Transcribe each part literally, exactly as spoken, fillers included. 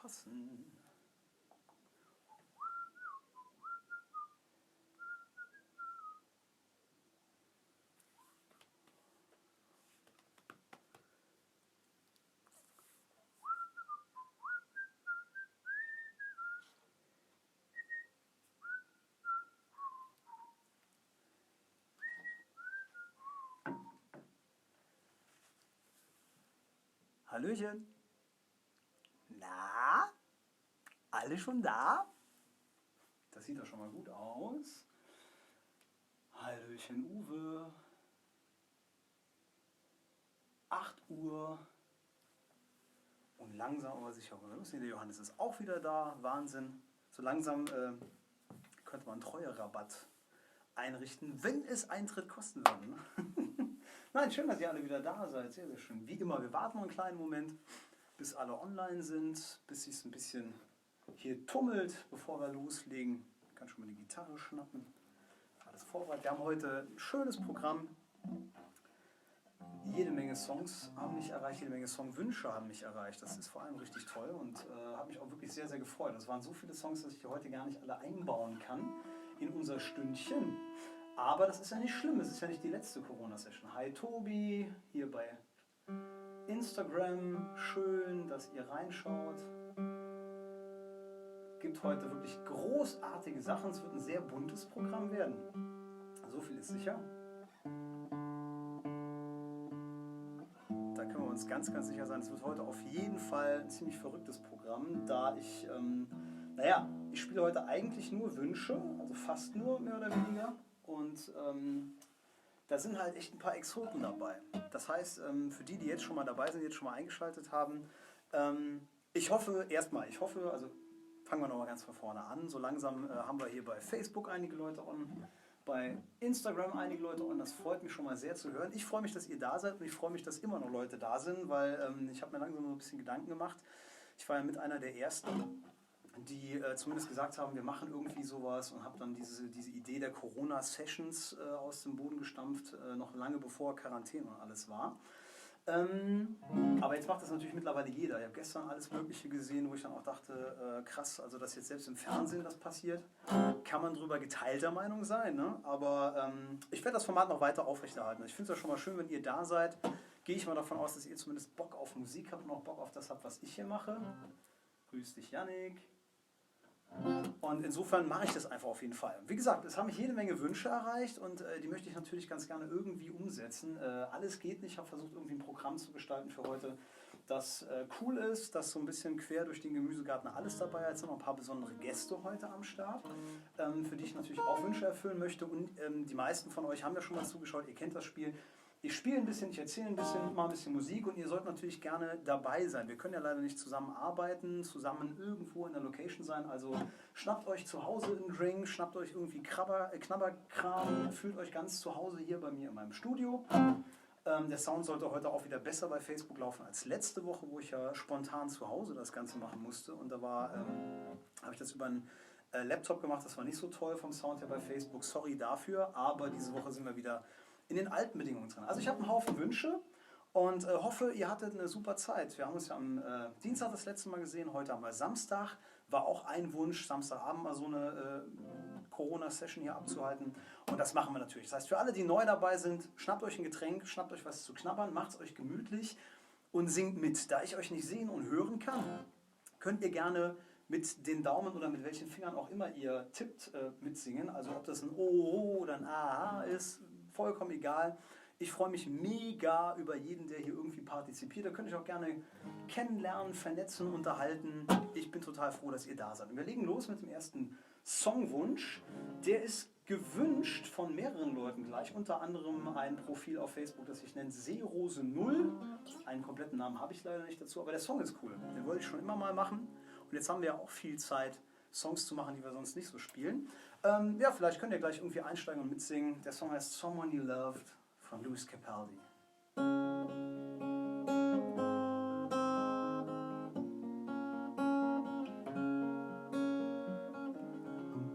Straßen. Hallöchen. Na? Alle schon da? Das sieht doch schon mal gut aus. Hallöchen, Uwe. Acht Uhr. Und langsam aber sicher. Der Johannes ist auch wieder da. Wahnsinn. So langsam, äh, könnte man einen Treuerabatt einrichten, wenn es Eintritt kosten würde, ne? Nein, schön, dass ihr alle wieder da seid. Sehr, sehr schön. Wie immer, wir warten noch einen kleinen Moment, bis alle online sind, bis sich's ein bisschen hier tummelt, bevor wir loslegen. Kann schon mal die Gitarre schnappen. Alles vorbereitet. Wir haben heute ein schönes Programm. Jede Menge Songs haben mich erreicht, jede Menge Songwünsche haben mich erreicht. Das ist vor allem richtig toll und, äh, hat mich auch wirklich sehr, sehr gefreut. Das waren so viele Songs, dass ich die heute gar nicht alle einbauen kann in unser Stündchen. Aber das ist ja nicht schlimm, es ist ja nicht die letzte Corona-Session. Hi Tobi, hier bei Instagram, schön, dass ihr reinschaut. Gibt heute wirklich großartige Sachen. Es wird ein sehr buntes Programm werden. So viel ist sicher. Da können wir uns ganz, ganz sicher sein, es wird heute auf jeden Fall ein ziemlich verrücktes Programm, da ich, ähm, naja, ich spiele heute eigentlich nur Wünsche, also fast nur, mehr oder weniger. Und, ähm, da sind halt echt ein paar Exoten dabei. Das heißt, ähm, für die, die jetzt schon mal dabei sind, jetzt schon mal eingeschaltet haben, ähm, ich hoffe, erstmal, ich hoffe, also fangen wir nochmal ganz von vorne an. So langsam, äh, haben wir hier bei Facebook einige Leute on, bei Instagram einige Leute on. Das freut mich schon mal sehr zu hören. Ich freue mich, dass ihr da seid und ich freue mich, dass immer noch Leute da sind, weil, ähm, ich habe mir langsam so ein bisschen Gedanken gemacht. Ich war ja mit einer der ersten, die, äh, zumindest gesagt haben, wir machen irgendwie sowas und habe dann diese, diese Idee der Corona-Sessions, äh, aus dem Boden gestampft, äh, noch lange bevor Quarantäne und alles war. Ähm, aber jetzt macht das natürlich mittlerweile jeder. Ich habe gestern alles Mögliche gesehen, wo ich dann auch dachte, äh, krass, also dass jetzt selbst im Fernsehen das passiert, kann man drüber geteilter Meinung sein, ne? Aber, ähm, ich werde das Format noch weiter aufrechterhalten. Ich finde es ja schon mal schön, wenn ihr da seid. Gehe ich mal davon aus, dass ihr zumindest Bock auf Musik habt und auch Bock auf das habt, was ich hier mache. Grüß dich, Yannick. Und insofern mache ich das einfach auf jeden Fall. Wie gesagt, es haben mich jede Menge Wünsche erreicht und, äh, die möchte ich natürlich ganz gerne irgendwie umsetzen. Äh, alles geht nicht. Ich habe versucht, irgendwie ein Programm zu gestalten für heute, das, äh, cool ist, das so ein bisschen quer durch den Gemüsegarten alles dabei hat. Es sind noch ein paar besondere Gäste heute am Start, ähm, für die ich natürlich auch Wünsche erfüllen möchte. Und, ähm, die meisten von euch haben ja schon mal zugeschaut, ihr kennt das Spiel. Ich spiele ein bisschen, ich erzähle ein bisschen, mache ein bisschen Musik und ihr sollt natürlich gerne dabei sein. Wir können ja leider nicht zusammenarbeiten, zusammen irgendwo in der Location sein. Also schnappt euch zu Hause einen Drink, schnappt euch irgendwie Krabber, äh, Knabberkram, fühlt euch ganz zu Hause hier bei mir in meinem Studio. Ähm, der Sound sollte heute auch wieder besser bei Facebook laufen als letzte Woche, wo ich ja spontan zu Hause das Ganze machen musste. Und da war, ähm, habe ich das über einen, äh, Laptop gemacht. Das war nicht so toll vom Sound her bei Facebook. Sorry dafür. Aber diese Woche sind wir wieder in den alten Bedingungen drin. Also ich habe einen Haufen Wünsche und, äh, hoffe, ihr hattet eine super Zeit. Wir haben uns ja am, äh, Dienstag das letzte Mal gesehen, heute haben wir Samstag. War auch ein Wunsch, Samstagabend mal so eine, äh, Corona-Session hier abzuhalten. Und das machen wir natürlich. Das heißt, für alle, die neu dabei sind, schnappt euch ein Getränk, schnappt euch was zu knabbern, macht es euch gemütlich und singt mit. Da ich euch nicht sehen und hören kann, könnt ihr gerne mit den Daumen oder mit welchen Fingern auch immer ihr tippt, äh, mitsingen. Also ob das ein O oder ein A ist, vollkommen egal. Ich freue mich mega über jeden, der hier irgendwie partizipiert. Da könnt ihr euch auch gerne kennenlernen, vernetzen, unterhalten. Ich bin total froh, dass ihr da seid. Und wir legen los mit dem ersten Songwunsch. Der ist gewünscht von mehreren Leuten gleich, unter anderem ein Profil auf Facebook, das sich nennt Seerose null. Einen kompletten Namen habe ich leider nicht dazu, aber der Song ist cool. Den wollte ich schon immer mal machen. Und jetzt haben wir ja auch viel Zeit, Songs zu machen, die wir sonst nicht so spielen. Ähm, ja, vielleicht könnt ihr gleich irgendwie einsteigen und mitsingen. Der Song heißt Someone You Loved von Lewis Capaldi. I'm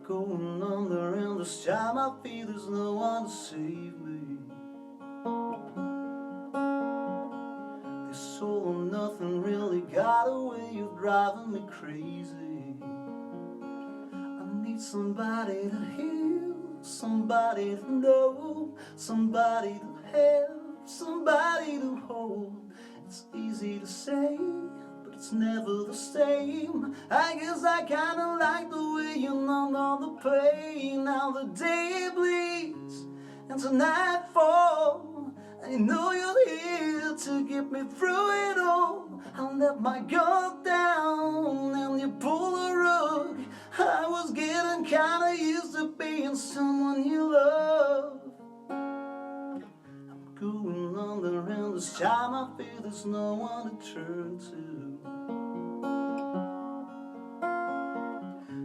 going under, and this time I feel there's no one to save me. This all or nothing really got a way of driving me crazy. I need somebody to heal, somebody to know, somebody to have, somebody to hold. It's easy to say, but it's never the same. I guess I kinda like the way you numb all the pain. Now the day bleeds into nightfall. I know you're here to get me through it all. I let my guard down and you pull the rug. I was getting kinda used to being someone you love. I'm going under, and this time I feel there's no one to turn to.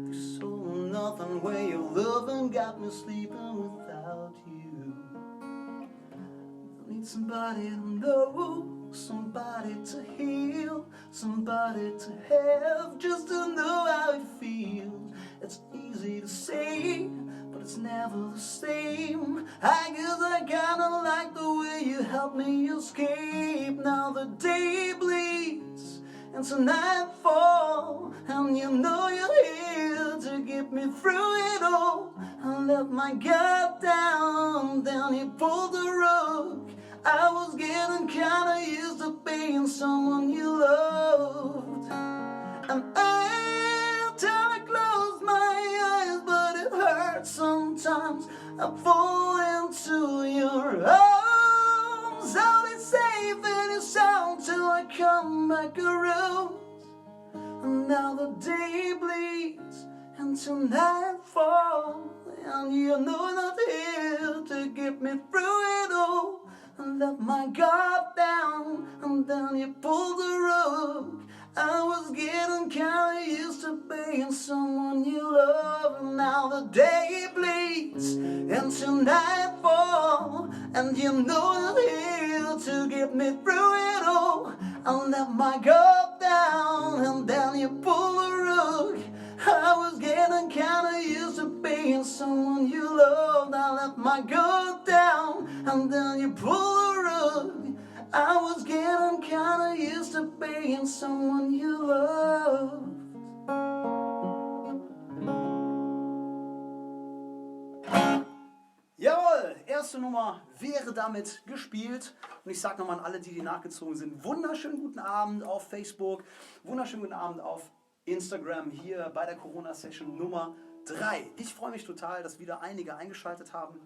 This all or nothing way of loving got me sleeping without you. I need somebody to know, somebody to heal, somebody to have, just to know how it feels. It's easy to say, but it's never the same. I guess I kinda like the way you help me escape. Now the day bleeds into nightfall, and you know you're here to get me through it all. I let my guard down, then you pulled the rug. I was getting kinda used to being someone you loved. And every time I close my eyes, but it hurts sometimes. I fall into your arms. I'll be safe in your sound till I come back around. And now the day bleeds into nightfall, and you're not here to get me through it all. I let my guard down, and then you pulled the rug. I was getting kinda used to being someone you love. Now the day bleeds into nightfall, and you're not here to get me through it all. I let my guard down, and then you pull the rug. I was getting kinda used to being someone you loved. I let my guard down, and then you pull the rug. I was getting kinda used to being someone you loved. Jawohl, erste Nummer wäre damit gespielt. Und ich sag nochmal an alle, die, die nachgezogen sind, wunderschönen guten Abend auf Facebook, wunderschönen guten Abend auf Instagram hier bei der Corona-Session Nummer drei. Ich freue mich total, dass wieder einige eingeschaltet haben.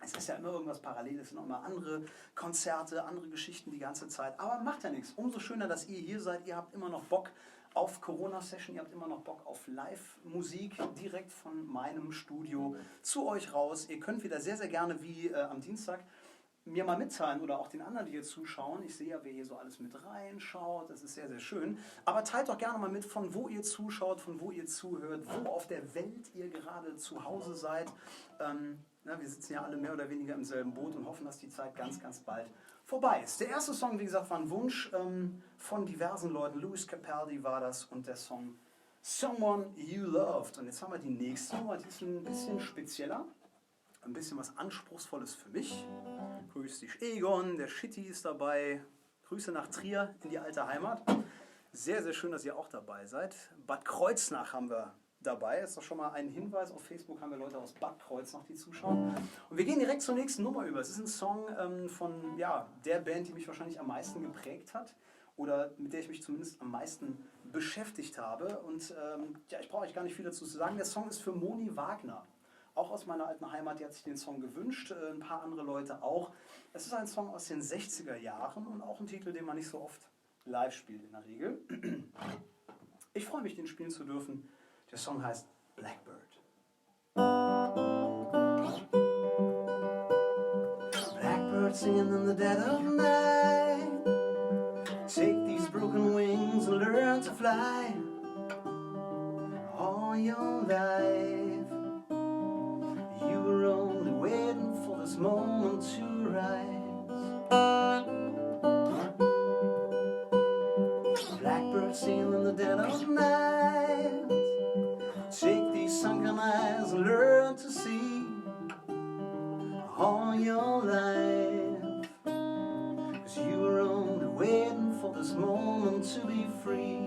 Es ist ja immer irgendwas parallel, es sind noch immer andere Konzerte, andere Geschichten die ganze Zeit. Aber macht ja nichts. Umso schöner, dass ihr hier seid. Ihr habt immer noch Bock auf Corona-Session, ihr habt immer noch Bock auf Live-Musik direkt von meinem Studio zu euch raus. Ihr könnt wieder sehr, sehr gerne, wie, äh, am Dienstag, mir mal mitteilen oder auch den anderen, die hier zuschauen. Ich sehe ja, wer hier so alles mit reinschaut. Das ist sehr, sehr schön. Aber teilt doch gerne mal mit, von wo ihr zuschaut, von wo ihr zuhört, wo auf der Welt ihr gerade zu Hause seid. Ähm, na, wir sitzen ja alle mehr oder weniger im selben Boot und hoffen, dass die Zeit ganz, ganz bald vorbei ist. Der erste Song, wie gesagt, war ein Wunsch, ähm, von diversen Leuten. Lewis Capaldi war das und der Song Someone You Loved. Und jetzt haben wir die nächste Nummer, die ist ein bisschen spezieller. Ein bisschen was Anspruchsvolles für mich. Grüß dich, Egon, der Schitti ist dabei. Grüße nach Trier in die alte Heimat. Sehr, sehr schön, dass ihr auch dabei seid. Bad Kreuznach haben wir dabei. Ist doch schon mal ein Hinweis. Auf Facebook haben wir Leute aus Bad Kreuznach, die zuschauen. Und wir gehen direkt zur nächsten Nummer über. Es ist ein Song, ähm, von, ja, der Band, die mich wahrscheinlich am meisten geprägt hat oder mit der ich mich zumindest am meisten beschäftigt habe. Und, ähm, ja, ich brauche eigentlich gar nicht viel dazu zu sagen. Der Song ist für Moni Wagner, auch aus meiner alten Heimat, die hat sich den Song gewünscht, äh, ein paar andere Leute auch. Es ist ein Song aus den sechziger Jahren und auch ein Titel, den man nicht so oft live spielt in der Regel. Ich freue mich, den spielen zu dürfen. Der Song heißt Blackbird. Blackbird singing in the dead of night. Take these broken wings and learn to fly. All your life, you were only waiting for this moment to rise. Blackbird singing in the dead of night. Take these sunken eyes and learn to see all your life. 'Cause you were only waiting This moment to be free.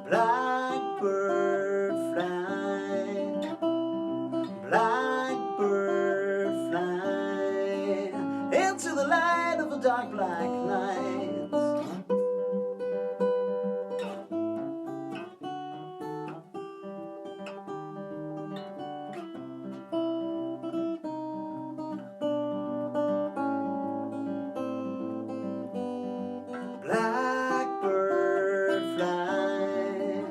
Blackbird fly, blackbird fly, into the light of a dark black night. Blackbird fly,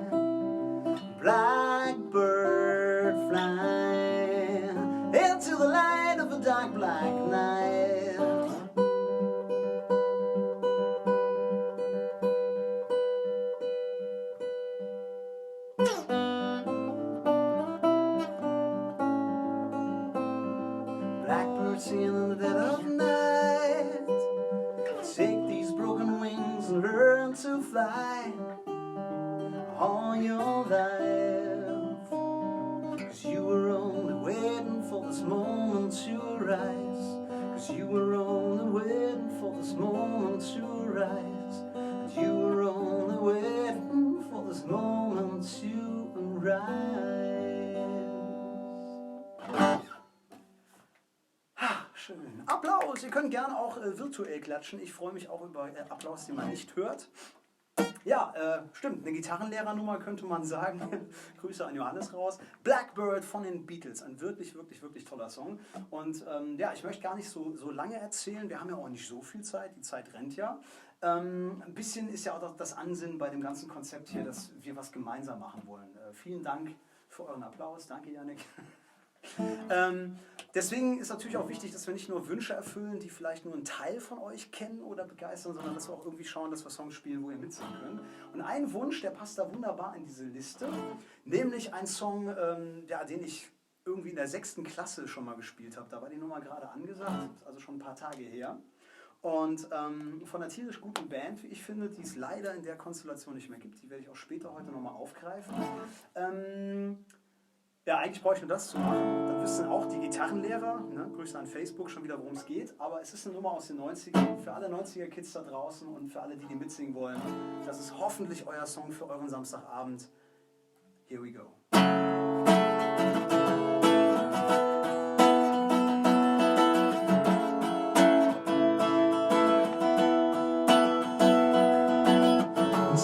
blackbird fly, into the light of a dark black night. Blackbird singing in the dead of night. Take these broken wings and learn to fly all your life. 'Cause you were only waiting for this moment to arise. 'Cause you were only waiting for this moment to arise. And you were only waiting for this moment to arise. Ah, schön. Applaus! Ihr könnt gerne auch, äh, virtuell klatschen. Ich freue mich auch über, äh, Applaus, den man nicht hört. Ja, äh, stimmt, eine Gitarrenlehrernummer könnte man sagen. Grüße an Johannes raus. Blackbird von den Beatles, ein wirklich, wirklich, wirklich toller Song. Und, ähm, ja, ich möchte gar nicht so, so lange erzählen. Wir haben ja auch nicht so viel Zeit, die Zeit rennt ja. Ähm, ein bisschen ist ja auch das, das Ansinnen bei dem ganzen Konzept hier, dass wir was gemeinsam machen wollen. Äh, vielen Dank für euren Applaus. Danke, Yannick. Ähm, deswegen ist natürlich auch wichtig, dass wir nicht nur Wünsche erfüllen, die vielleicht nur ein Teil von euch kennen oder begeistern, sondern dass wir auch irgendwie schauen, dass wir Songs spielen, wo ihr mitsingen könnt. Und ein Wunsch, der passt da wunderbar in diese Liste, nämlich ein Song, ähm, ja, den ich irgendwie in der sechsten Klasse schon mal gespielt habe. Da war die Nummer gerade angesagt, also schon ein paar Tage her. Und, ähm, von einer tierisch guten Band, wie ich finde, die es leider in der Konstellation nicht mehr gibt. Die werde ich auch später heute nochmal aufgreifen. Ähm, Ja, eigentlich brauche ich nur das zu machen. Dann wüssten auch die Gitarrenlehrer, ne, Grüße an Facebook, schon wieder, worum es geht. Aber es ist eine Nummer aus den Neunzigern. Für alle Neunziger-Kids da draußen und für alle, die, die mitsingen wollen, das ist hoffentlich euer Song für euren Samstagabend. Here we go.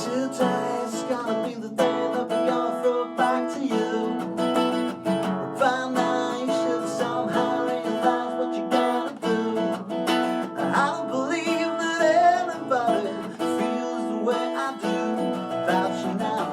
Today's gonna be the day that we all throw back to you. By now you should somehow realize what you gotta do. I don't believe that anybody feels the way I do about you now.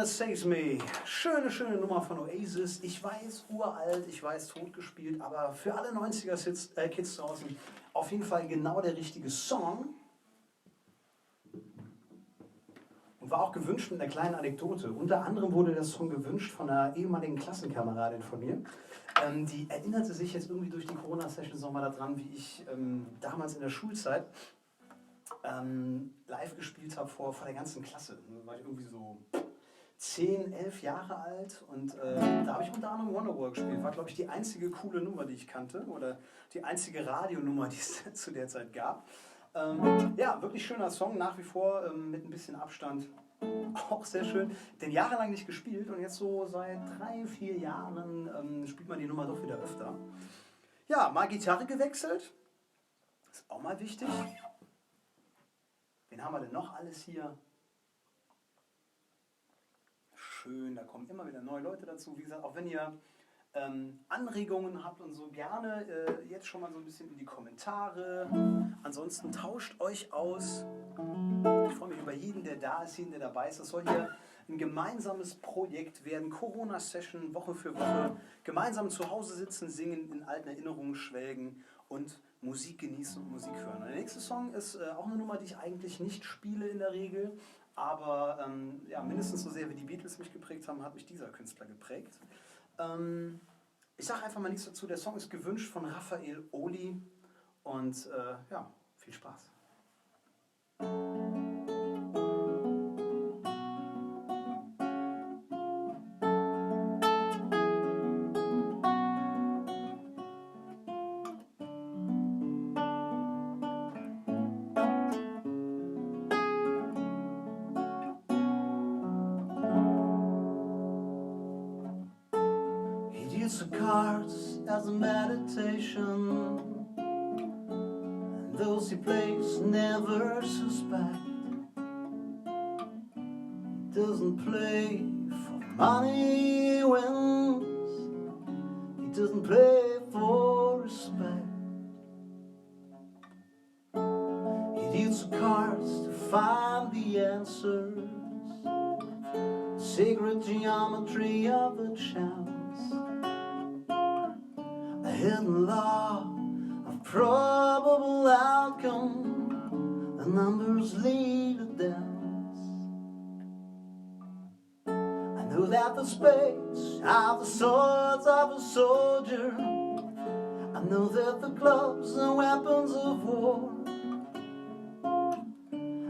Save Me. Schöne, schöne Nummer von Oasis. Ich weiß, uralt, ich weiß, totgespielt, aber für alle neunziger Kids, äh, Kids draußen auf jeden Fall genau der richtige Song. Und war auch gewünscht mit einer kleinen Anekdote. Unter anderem wurde der Song gewünscht von einer ehemaligen Klassenkameradin von mir. Ähm, die erinnerte sich jetzt irgendwie durch die Corona-Sessions nochmal daran, wie ich, ähm, damals in der Schulzeit, ähm, live gespielt habe vor, vor der ganzen Klasse. Da war ich irgendwie so zehn, elf Jahre alt und, äh, da habe ich unter anderem Wonderwall gespielt. War, glaube ich, die einzige coole Nummer, die ich kannte oder die einzige Radionummer, die es zu der Zeit gab. Ähm, ja, wirklich schöner Song, nach wie vor, ähm, mit ein bisschen Abstand auch sehr schön. Den jahrelang nicht gespielt und jetzt so seit drei, vier Jahren, ähm, spielt man die Nummer doch wieder öfter. Ja, mal Gitarre gewechselt. Ist auch mal wichtig. Wen haben wir denn noch alles hier? Schön, da kommen immer wieder neue Leute dazu. Wie gesagt, auch wenn ihr, ähm, Anregungen habt und so, gerne, äh, jetzt schon mal so ein bisschen in die Kommentare. Ansonsten tauscht euch aus. Ich freue mich über jeden, der da ist, jeden, der dabei ist. Das soll hier ein gemeinsames Projekt werden. Corona-Session, Woche für Woche. Gemeinsam zu Hause sitzen, singen, in alten Erinnerungen schwelgen und Musik genießen und Musik hören. Und der nächste Song ist, äh, auch eine Nummer, die ich eigentlich nicht spiele in der Regel, aber, ähm, ja, mindestens so sehr wie die Beatles mich geprägt haben, hat mich dieser Künstler geprägt. Ähm, ich sage einfach mal nichts dazu. Der Song ist gewünscht von Raphael Oli und, äh, ja, viel Spaß. He deals the cards as a meditation, and those he plays never suspect. He doesn't play for money he wins, he doesn't play for respect. He deals the cards to find the answers. Sacred geometry of a chance. A hidden law of probable outcome. The numbers lead a dance. I know that the spades are the swords of a soldier. I know that the clubs are weapons of war.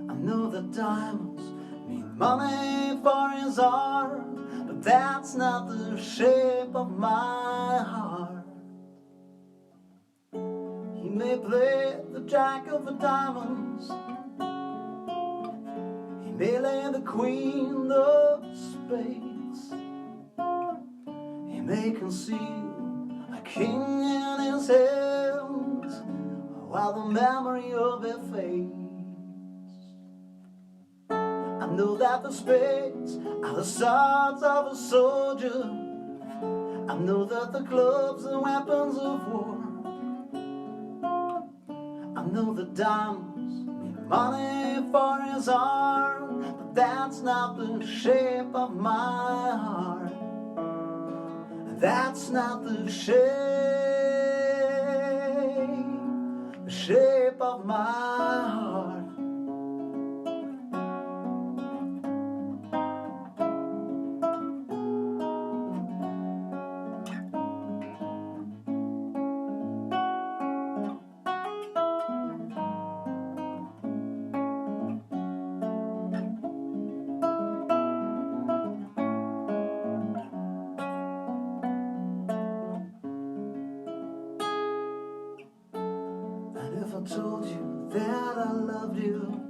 I know that diamonds mean money for his art, but that's not the shape of my heart. He may play the jack of the diamonds. He may lay the queen of spades. He may conceal a king in his hands while the memory of it fades. I know that the spades are the swords of a soldier. I know that the clubs are weapons of war. I know the diamonds mean money for his art, but that's not the shape of my heart. That's not the shape, the shape of my heart. And if I told you that I loved you,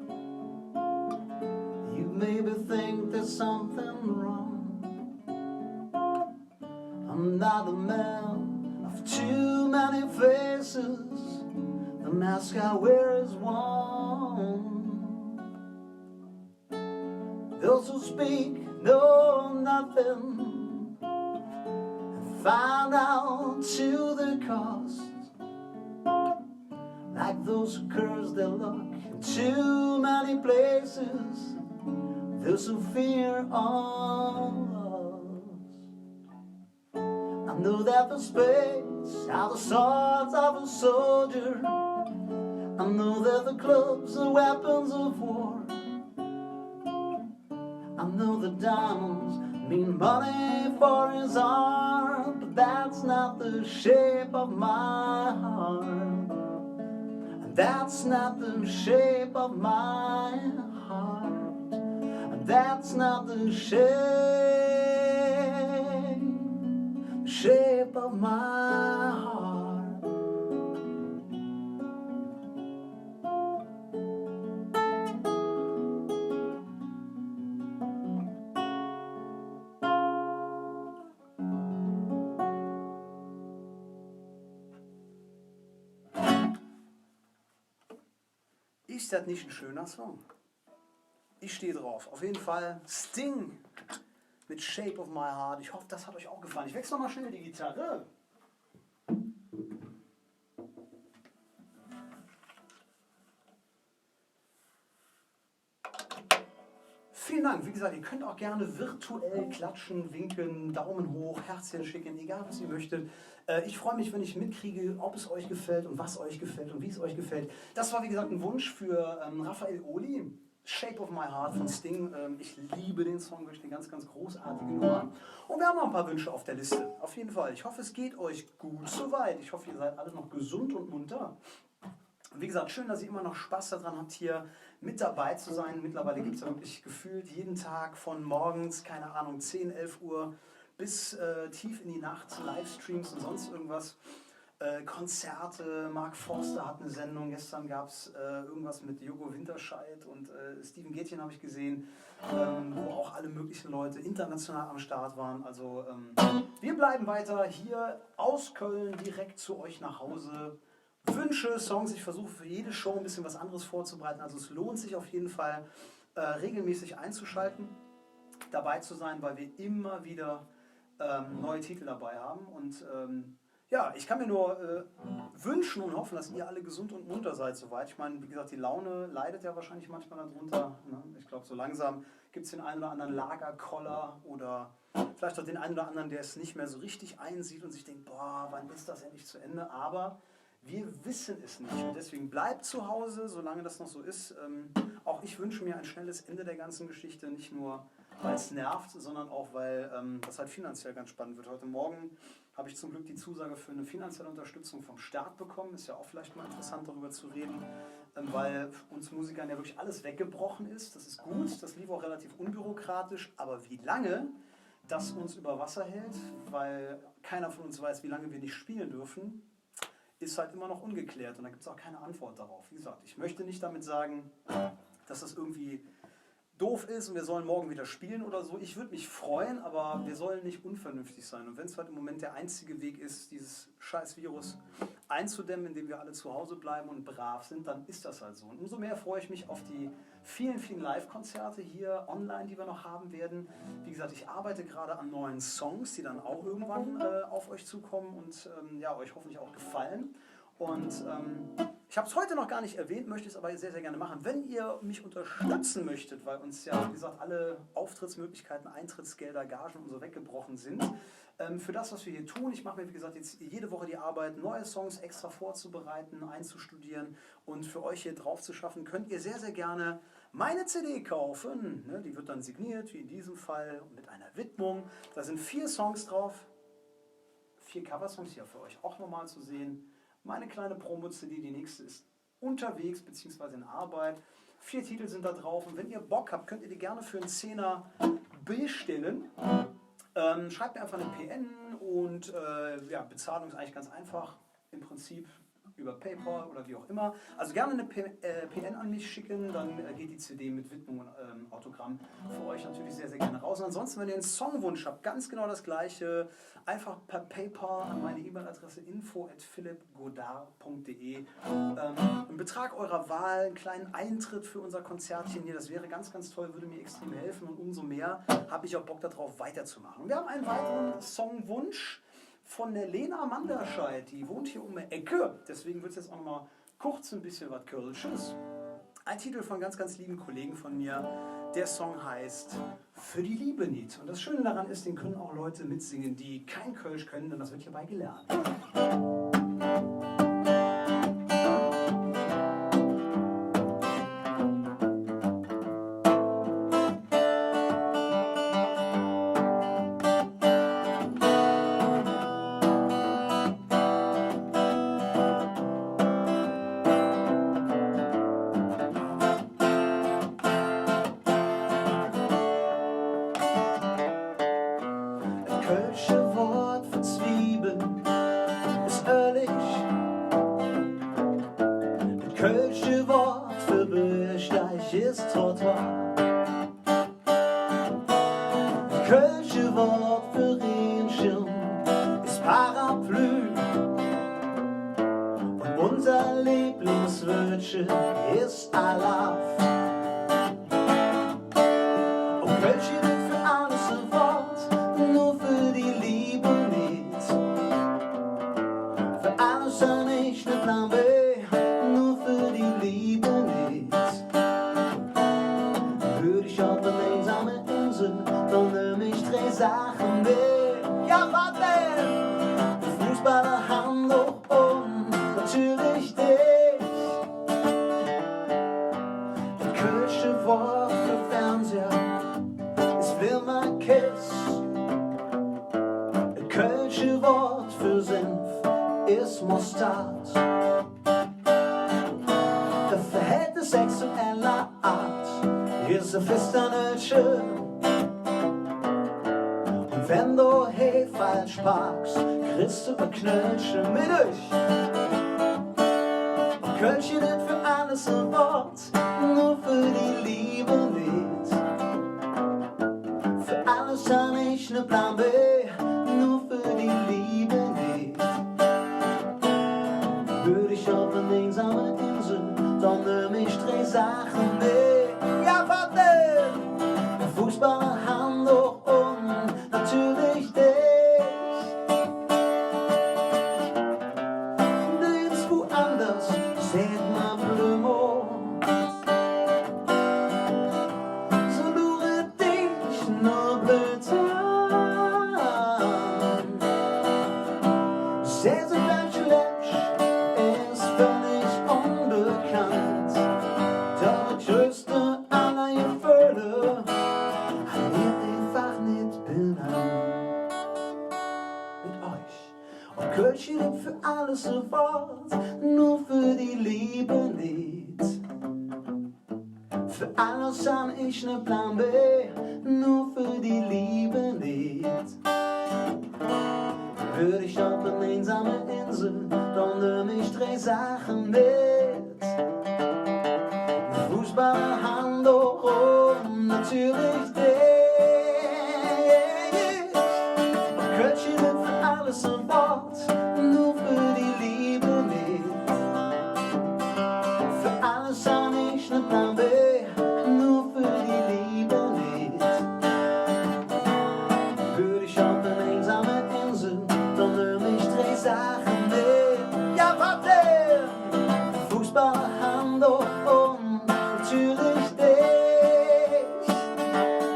you maybe think there's something wrong. I'm not a man of too many faces. The mask I wear is one. Those who speak know nothing and find out to their cost. Like those who curse their luck in too many places, Those who fear all laws. I know that the spades are the swords of a soldier. I know that the clubs are weapons of war. I know the diamonds mean money for his art, but that's not the shape of my heart. And that's not the shape of my heart. And that's not the shape, shape of my heart. Ist das nicht ein schöner Song? Ich stehe drauf. Auf jeden Fall Sting mit Shape of My Heart. Ich hoffe, das hat euch auch gefallen. Ich wechsle mal schnell die Gitarre. Vielen Dank. Wie gesagt, ihr könnt auch gerne virtuell klatschen, winken, Daumen hoch, Herzchen schicken, egal was ihr möchtet. Äh, ich freue mich, wenn ich mitkriege, ob es euch gefällt und was euch gefällt und wie es euch gefällt. Das war, wie gesagt, ein Wunsch für, ähm, Raphael Ohly. Shape of My Heart von Sting. Ähm, ich liebe den Song, wirklich eine ganz, ganz großartige Nummer. Und wir haben noch ein paar Wünsche auf der Liste. Auf jeden Fall. Ich hoffe, es geht euch gut soweit. Ich hoffe, ihr seid alle noch gesund und munter. Wie gesagt, schön, dass ihr immer noch Spaß daran habt, hier mit dabei zu sein. Mittlerweile gibt's ja wirklich gefühlt jeden Tag von morgens, keine Ahnung, zehn, elf Uhr bis, äh, tief in die Nacht Livestreams und sonst irgendwas. Äh, Konzerte, Mark Forster hat eine Sendung, gestern gab's, äh, irgendwas mit Joko Winterscheid und, äh, Steven Gätjen habe ich gesehen, ähm, wo auch alle möglichen Leute international am Start waren. Also, ähm, wir bleiben weiter hier aus Köln direkt zu euch nach Hause. Wünsche, Songs. Ich versuche für jede Show ein bisschen was anderes vorzubereiten. Also es lohnt sich auf jeden Fall, äh, regelmäßig einzuschalten, dabei zu sein, weil wir immer wieder, ähm, neue Titel dabei haben. Und, ähm, ja, ich kann mir nur, äh, wünschen und hoffen, dass ihr alle gesund und munter seid soweit. Ich meine, wie gesagt, die Laune leidet ja wahrscheinlich manchmal darunter, ne? Ich glaube, so langsam gibt's den einen oder anderen Lagerkoller oder vielleicht auch den einen oder anderen, der es nicht mehr so richtig einsieht und sich denkt, boah, wann ist das endlich zu Ende? Aber wir wissen es nicht. Und deswegen bleibt zu Hause, solange das noch so ist. Ähm, auch ich wünsche mir ein schnelles Ende der ganzen Geschichte, nicht nur, weil es nervt, sondern auch, weil, ähm, das halt finanziell ganz spannend wird. Heute Morgen habe ich zum Glück die Zusage für eine finanzielle Unterstützung vom Staat bekommen. Ist ja auch vielleicht mal interessant, darüber zu reden, ähm, weil uns Musikern ja wirklich alles weggebrochen ist. Das ist gut, das lief auch relativ unbürokratisch, aber wie lange das uns über Wasser hält, weil keiner von uns weiß, wie lange wir nicht spielen dürfen, ist halt immer noch ungeklärt und da gibt's auch keine Antwort darauf. Wie gesagt, ich möchte nicht damit sagen, dass das irgendwie doof ist und wir sollen morgen wieder spielen oder so. Ich würde mich freuen, aber wir sollen nicht unvernünftig sein. Und wenn es halt im Moment der einzige Weg ist, dieses scheiß Virus einzudämmen, indem wir alle zu Hause bleiben und brav sind, dann ist das halt so. Und umso mehr freue ich mich auf die vielen, vielen Live-Konzerte hier online, die wir noch haben werden. Wie gesagt, ich arbeite gerade an neuen Songs, die dann auch irgendwann, äh, auf euch zukommen und, ähm, ja, euch hoffentlich auch gefallen. Und, ähm, ich habe es heute noch gar nicht erwähnt, möchte es aber sehr, sehr gerne machen. Wenn ihr mich unterstützen möchtet, weil uns ja, wie gesagt, alle Auftrittsmöglichkeiten, Eintrittsgelder, Gagen und so weggebrochen sind, ähm, für das, was wir hier tun, ich mache mir, wie gesagt, jetzt jede Woche die Arbeit, neue Songs extra vorzubereiten, einzustudieren und für euch hier drauf zu schaffen, könnt ihr sehr, sehr gerne meine C D kaufen. Ne, die wird dann signiert, wie in diesem Fall, mit einer Widmung. Da sind vier Songs drauf, vier Coversongs hier für euch auch nochmal zu sehen. Meine kleine Promo-C D, die nächste ist unterwegs beziehungsweise in Arbeit. Vier Titel sind da drauf und wenn ihr Bock habt, könnt ihr die gerne für einen Zehner bestellen. Ähm, schreibt mir einfach eine P N und, äh, ja, Bezahlung ist eigentlich ganz einfach. Im Prinzip über PayPal oder wie auch immer. Also gerne eine P-, äh, P N an mich schicken, dann, äh, geht die C D mit Widmung und, ähm, Autogramm für euch natürlich sehr, sehr gerne raus. Und ansonsten, wenn ihr einen Songwunsch habt, ganz genau das Gleiche. Einfach per PayPal an meine E-Mail-Adresse info at philippgodard punkt de. Ähm, ein Betrag eurer Wahl, einen kleinen Eintritt für unser Konzertchen hier, das wäre ganz, ganz toll, würde mir extrem helfen und umso mehr habe ich auch Bock darauf, weiterzumachen. Und wir haben einen weiteren Songwunsch von der Lena Manderscheid, die wohnt hier um die Ecke, deswegen wird es jetzt auch nochmal kurz ein bisschen was Kölsches. Ein Titel von ganz, ganz lieben Kollegen von mir. Der Song heißt För die Liebe nit. Und das Schöne daran ist, den können auch Leute mitsingen, die kein Kölsch können, denn das wird hierbei gelernt. Et kölsche Wood för Zwiebel es Öllig. Et kölsche Wood för Bürgsteig es Trottoir. Et kölsche Wood för Regenschirm es Parapluie. Un unser Leevlingswöödche es Alaaf. Op Kölsch gitt et för alles e Wood, nor för die Leev nit. För alles han ich ne Plan B, nor för die Leev nit. Wööd ich op en eensame Insel, dann nöhm ich drei Saache met. Jo, wat dann? Fußballer, Handdoch un natörlich dich. Et kölsche Wood för Fernseher es Flimmerkiss. Et kölsche Wood för Senf es Mostard. För Verhältnis sexueller Aart es e Festernöttche. Un wenn do he falsch parks, kriss do e Knöllche met dich. Op Kölsch gitt et för alles e Wood, nor för die Leev nit. För alles han ich ne Plan B, nor för die Leev nit. Wööd ich op en eensame Insel, dann nöhm ich drei Saache met. Jo, wat dann? Fußballer, Handdoch un natörlich dich. Denn woanders, sag mer, Blömo, su luur ich nor blöd aan. Sesselbällche Läppche es völlig unbekannt. Doch et größte aller Geföhle han ich einfach nit benannt. Met üch. Op Kölsch gitt et för alles e Wood, nor för die Leev nit. För alles han ich ne Plan B, nor för die Leev nit. Wör ich op en eensame Insel, dann nöhm ich drei Saache met. Fußball, Handdoch un natörlich dich. Kölsch gitt et för alles e Wood, nor för die Leev nit. För alles han ich ne Plan B, nor för die Leev nit. Wör ich op en eensame Insel, dann nöhm ich drei Saache met. Jo, wat dann? Fußball, Handdoch un natörlich dich.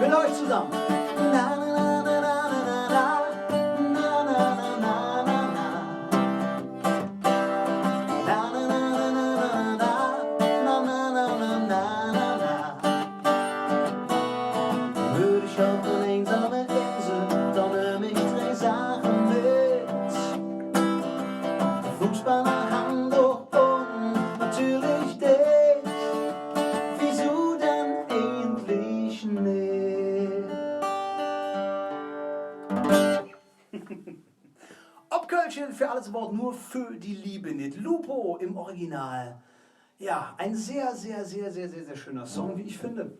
Met üch zosamme. Na, na, na. Wör ich op en eensame Insel, dann nöhm ich drei Saache met. Fußball, Handdoch un natörlich dich. Wiesu dann eigentlich nit? Op Kölsch för alles e Wood, nor för die Leev nit. Lupo im Original. Ja, ein sehr, sehr, sehr, sehr, sehr, sehr schöner Song, wie ich finde.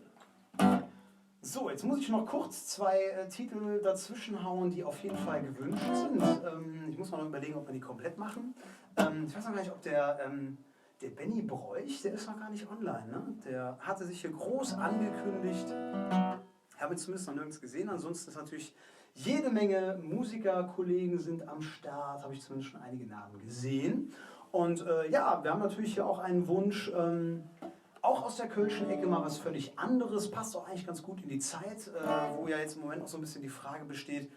So, jetzt muss ich noch kurz zwei, äh, Titel dazwischen hauen, die auf jeden Fall gewünscht sind. Ähm, ich muss mal noch überlegen, ob wir die komplett machen. Ähm, ich weiß noch gar nicht, ob der, ähm, der Benny Broich, der ist noch gar nicht online, ne? Der hatte sich hier groß angekündigt. Habe ihn zumindest noch nirgends gesehen. Ansonsten ist natürlich jede Menge Musiker, Kollegen sind am Start. Habe ich zumindest schon einige Namen gesehen. Und, äh, ja, wir haben natürlich hier auch einen Wunsch, ähm, Auch aus der kölschen Ecke mal was völlig anderes, passt auch eigentlich ganz gut in die Zeit, äh, wo ja jetzt im Moment auch so ein bisschen die Frage besteht,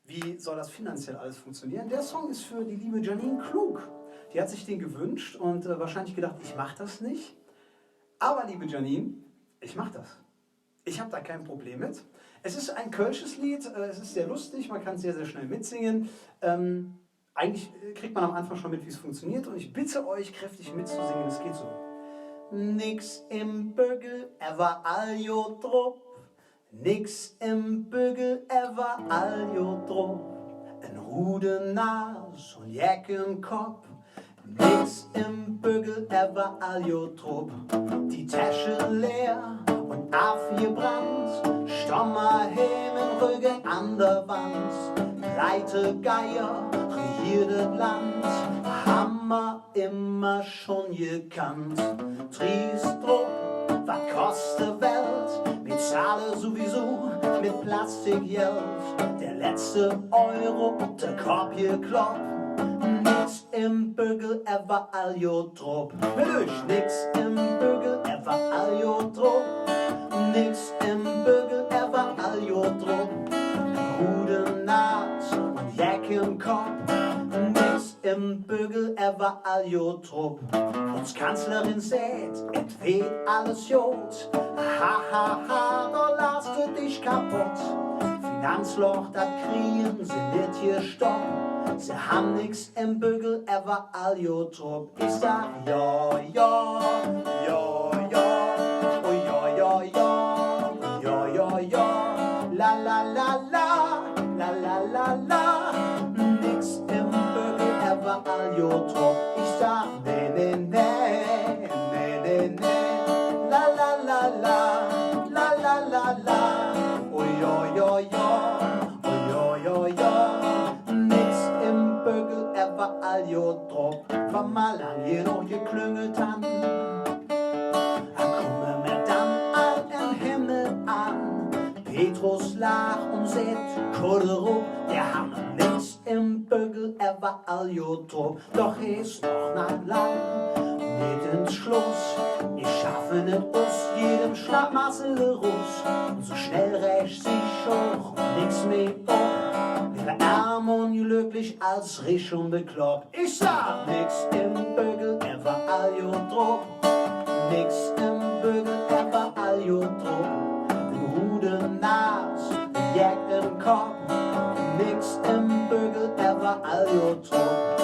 wie soll das finanziell alles funktionieren? Der Song ist für die liebe Janine Klug. Die hat sich den gewünscht und, äh, wahrscheinlich gedacht, ich mach das nicht. Aber, liebe Janine, ich mach das. Ich hab da kein Problem mit. Es ist ein kölsches Lied, äh, es ist sehr lustig, man kann sehr, sehr schnell mitsingen. Ähm, eigentlich, äh, kriegt man am Anfang schon mit, wie es funktioniert. Und ich bitte euch, kräftig mitzusingen. Es geht so. Nix em Böggel, ävver all god drop. Nix em Böggel, ävver all god drop. En rude Nas un jecken Kopp. Nix em Böggel, ävver all god drop. Die Täsche leer un avgebrannt. Stammer hemm en Rögel an der Wand. Pleitegeier regiert et Land. Hammer immer schon gekannt. Trieß drop, wat kost de Welt? Mir zahle sowieso mit Plastikgeld. Der letzte Euro op der Kopp geklopp. Nix em Böggel, ävver all god drop. Mit üch, nix em Böggel, ävver all god drop. Nix em Böggel, ävver all god drop. Rude Nas un jecken Kopp. Nix em Böggel, ävver all god drop. Uns Kanzlerin säht, et weed alles god. Ha, ha, ha, do laachs de dich kapodd. Finanzloch, dat krige se nit gestopp. Se han nix em Böggel, ävver all god drop. Ich sag jo, jo, jo, jo, oh jo, jo, jo, jo, jo, jo, la, la, la, la, la, la, la, la. Nix em Böggel, ävver all god drop. Ich sag nä, nä, nä, nä, nä, nä, la, la, la, la, la, la, la, la, oh jo, jo, jo, oh jo, jo, jo. Nix em Böggel, ävver all god drop. Wann mer lang genog geklüngelt han, dann kumme mer dann all em Himmel an. Petrus laach un säht: Kuddel rop, dä han nix em Böggel, ävver all god drop. Doch hee es noch nit lang, nit ens Schluss. Mir schaffe et us, jedem Schlamassel erus. Un su schnell räg sich och nix mih op. Leever ärm un glöcklich als rich un beklopp. Ich sag: Nix em Böggel, ävver all god drop. Nix em Böggel, ävver all god drop. En rude Nas, en jecken Kopp. Nix em Böggel, ävver all god drop.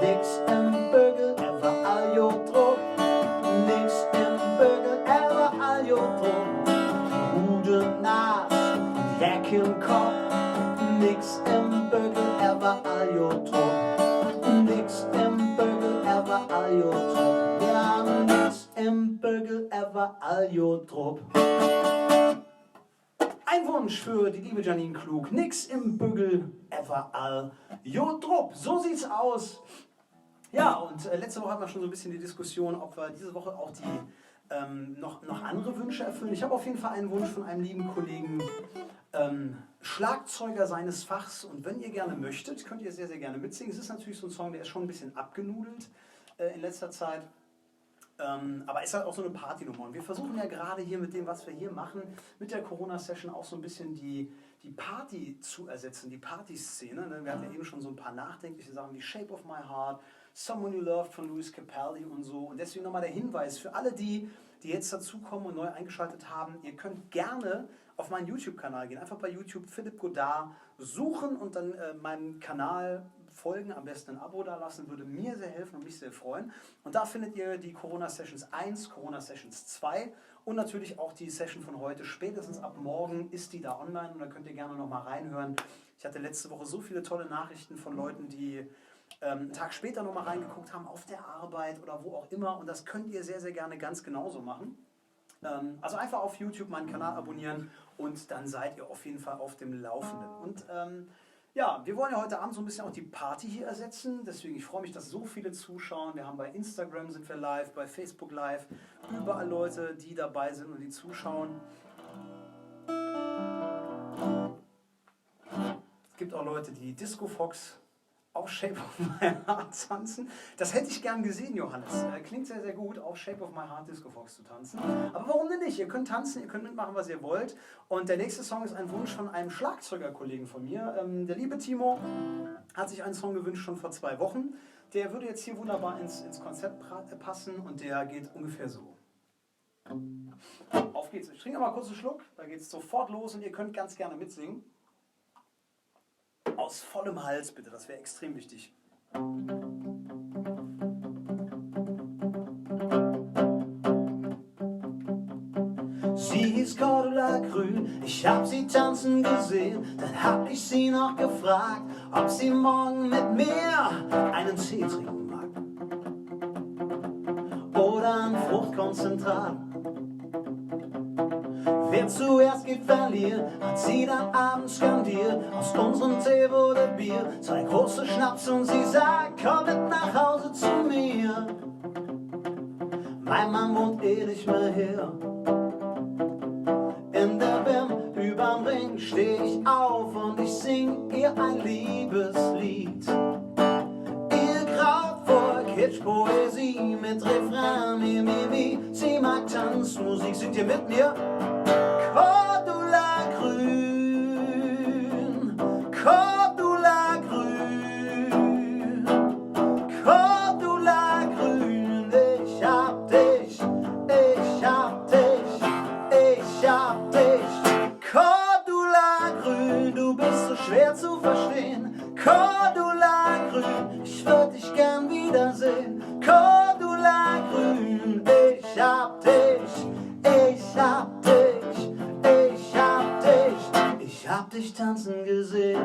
Nix em Böggel, ävver all god drop. Nix em Böggel, ävver all god drop. Rude Nas, jecken Kopp. Nix em Böggel, ävver all god drop. Nix em Böggel, ävver all god drop. Jo, nix em Böggel, ävver all god drop. Ein Wunsch für die liebe Janine Klug. Nix em Böggel, ävver all god drop. So sieht's aus. Ja, und, äh, letzte Woche hatten wir schon so ein bisschen die Diskussion, ob wir diese Woche auch die, ähm, noch, noch andere Wünsche erfüllen. Ich habe auf jeden Fall einen Wunsch von einem lieben Kollegen, ähm, Schlagzeuger seines Fachs. Und wenn ihr gerne möchtet, könnt ihr sehr, sehr gerne mitsingen. Es ist natürlich so ein Song, der ist schon ein bisschen abgenudelt, äh, in letzter Zeit. Ähm, aber ist halt auch so eine Partynummer. Und wir versuchen ja gerade hier mit dem, was wir hier machen, mit der Corona-Session auch so ein bisschen die, die Party zu ersetzen, die Partyszene. Ne? Wir hatten ja eben schon so ein paar nachdenkliche Sachen wie Shape of My Heart, Someone You Loved von Lewis Capaldi und so. Und deswegen nochmal der Hinweis für alle die, die jetzt dazukommen und neu eingeschaltet haben, ihr könnt gerne auf meinen YouTube-Kanal gehen. Einfach bei YouTube Philipp Godard suchen und dann, äh, meinem Kanal folgen, am besten ein Abo dalassen, würde mir sehr helfen und mich sehr freuen. Und da findet ihr die Corona Sessions eins, Corona Sessions zwei und natürlich auch die Session von heute. Spätestens ab morgen ist die da online und da könnt ihr gerne noch mal reinhören. Ich hatte letzte Woche so viele tolle Nachrichten von Leuten, die, ähm, einen Tag später noch mal reingeguckt haben, auf der Arbeit oder wo auch immer. Und das könnt ihr sehr, sehr gerne ganz genauso machen. Ähm, also einfach auf YouTube meinen Kanal abonnieren und dann seid ihr auf jeden Fall auf dem Laufenden. Und, ähm, ja, wir wollen ja heute Abend so ein bisschen auch die Party hier ersetzen. Deswegen, ich freue mich, dass so viele zuschauen. Wir haben bei Instagram sind wir live, bei Facebook live, überall Leute, die dabei sind und die zuschauen. Es gibt auch Leute, die Disco Fox auf Shape of My Heart tanzen. Das hätte ich gern gesehen, Johannes. Äh, klingt sehr, sehr gut, auf Shape of My Heart Disco Fox zu tanzen. Aber warum denn nicht? Ihr könnt tanzen, ihr könnt mitmachen, was ihr wollt. Und der nächste Song ist ein Wunsch von einem Schlagzeugerkollegen von mir. Ähm, der liebe Timo hat sich einen Song gewünscht, schon vor zwei Wochen. Der würde jetzt hier wunderbar ins, ins Konzept pra- äh, passen und der geht ungefähr so. Auf geht's. Ich trinke mal kurz einen Schluck, da geht's sofort los und ihr könnt ganz gerne mitsingen. Aus vollem Hals bitte, das wäre extrem wichtig. Sie hieß Cordula Grün, ich hab sie tanzen gesehen. Dann hab ich sie noch gefragt, ob sie morgen mit mir einen Tee trinken mag. Oder ein Fruchtkonzentrat. Wer zuerst geht, verliert, hat sie dann abends skandiert. Aus unserem Tee wurde Bier, zwei große Schnaps und sie sagt: „Komm mit nach Hause zu mir. Mein Mann wohnt eh nicht mehr hier.“ In der Bim überm Ring steh ich auf und ich sing ihr ein Liebeslied. Ihr Kraftwerk, Hitch-Poesie mit Refrain, mi, mi, mi. Sie mag Tanzmusik, singt ihr mit mir? Cordula Grün, Cordula Grün, Cordula Grün, ich hab dich, ich hab dich, ich hab dich. Cordula Grün, du bist so schwer zu verstehen. Cordula Grün, ich würd dich gern wiedersehen. Cordula Grün, ich hab dich, ich hab dich, ich hab dich, ich hab dich tanzen gesehen.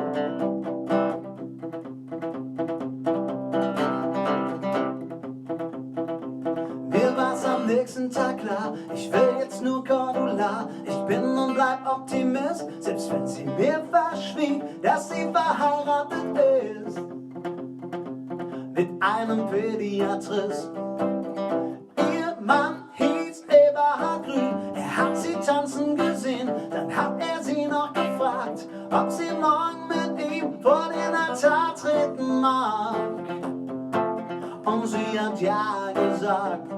Mir war's am nächsten Tag klar, ich will jetzt nur Cordula. Ich bin und bleib Optimist, selbst wenn sie mir verschwieg, dass sie verheiratet ist mit einem Pädiatrist. Ihr Mann hieß Eberhard Grün, er hat sie tanzen gesehen, dann hat er sie noch gefragt, ob sie morgen mit ihm vor den Altar treten mag. Und sie hat ja gesagt.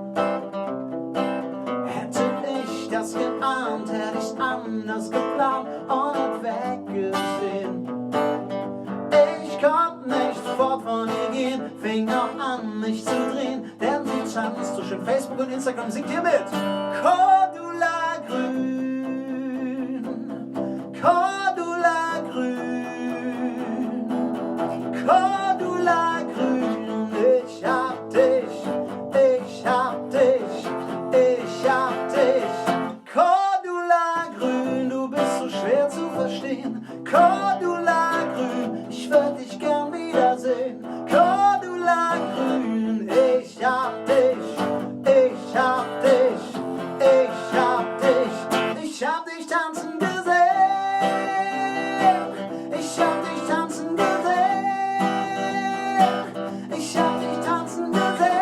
Hätte ich das geahnt, hätt ich's anders geplant und hätt weggesehen. Ich konnt nicht fort von ihr gehen, fing auch an, mich zu drehen, denn sie tanzt so schön. Facebook und Instagram, singt ihr mit. Cordula Grün, Cordula Grün, Cordula Grün, ich hab dich, ich hab dich, ich hab dich. Cordula Grün, du bist so schwer zu verstehen. Cordula Grün, ich würd dich gern wiedersehen. Cordula Grün, ich hab dich, ich hab dich, ich hab dich, ich hab dich tanzen gesehen. Ich hab dich tanzen gesehen. Ich hab dich tanzen gesehen.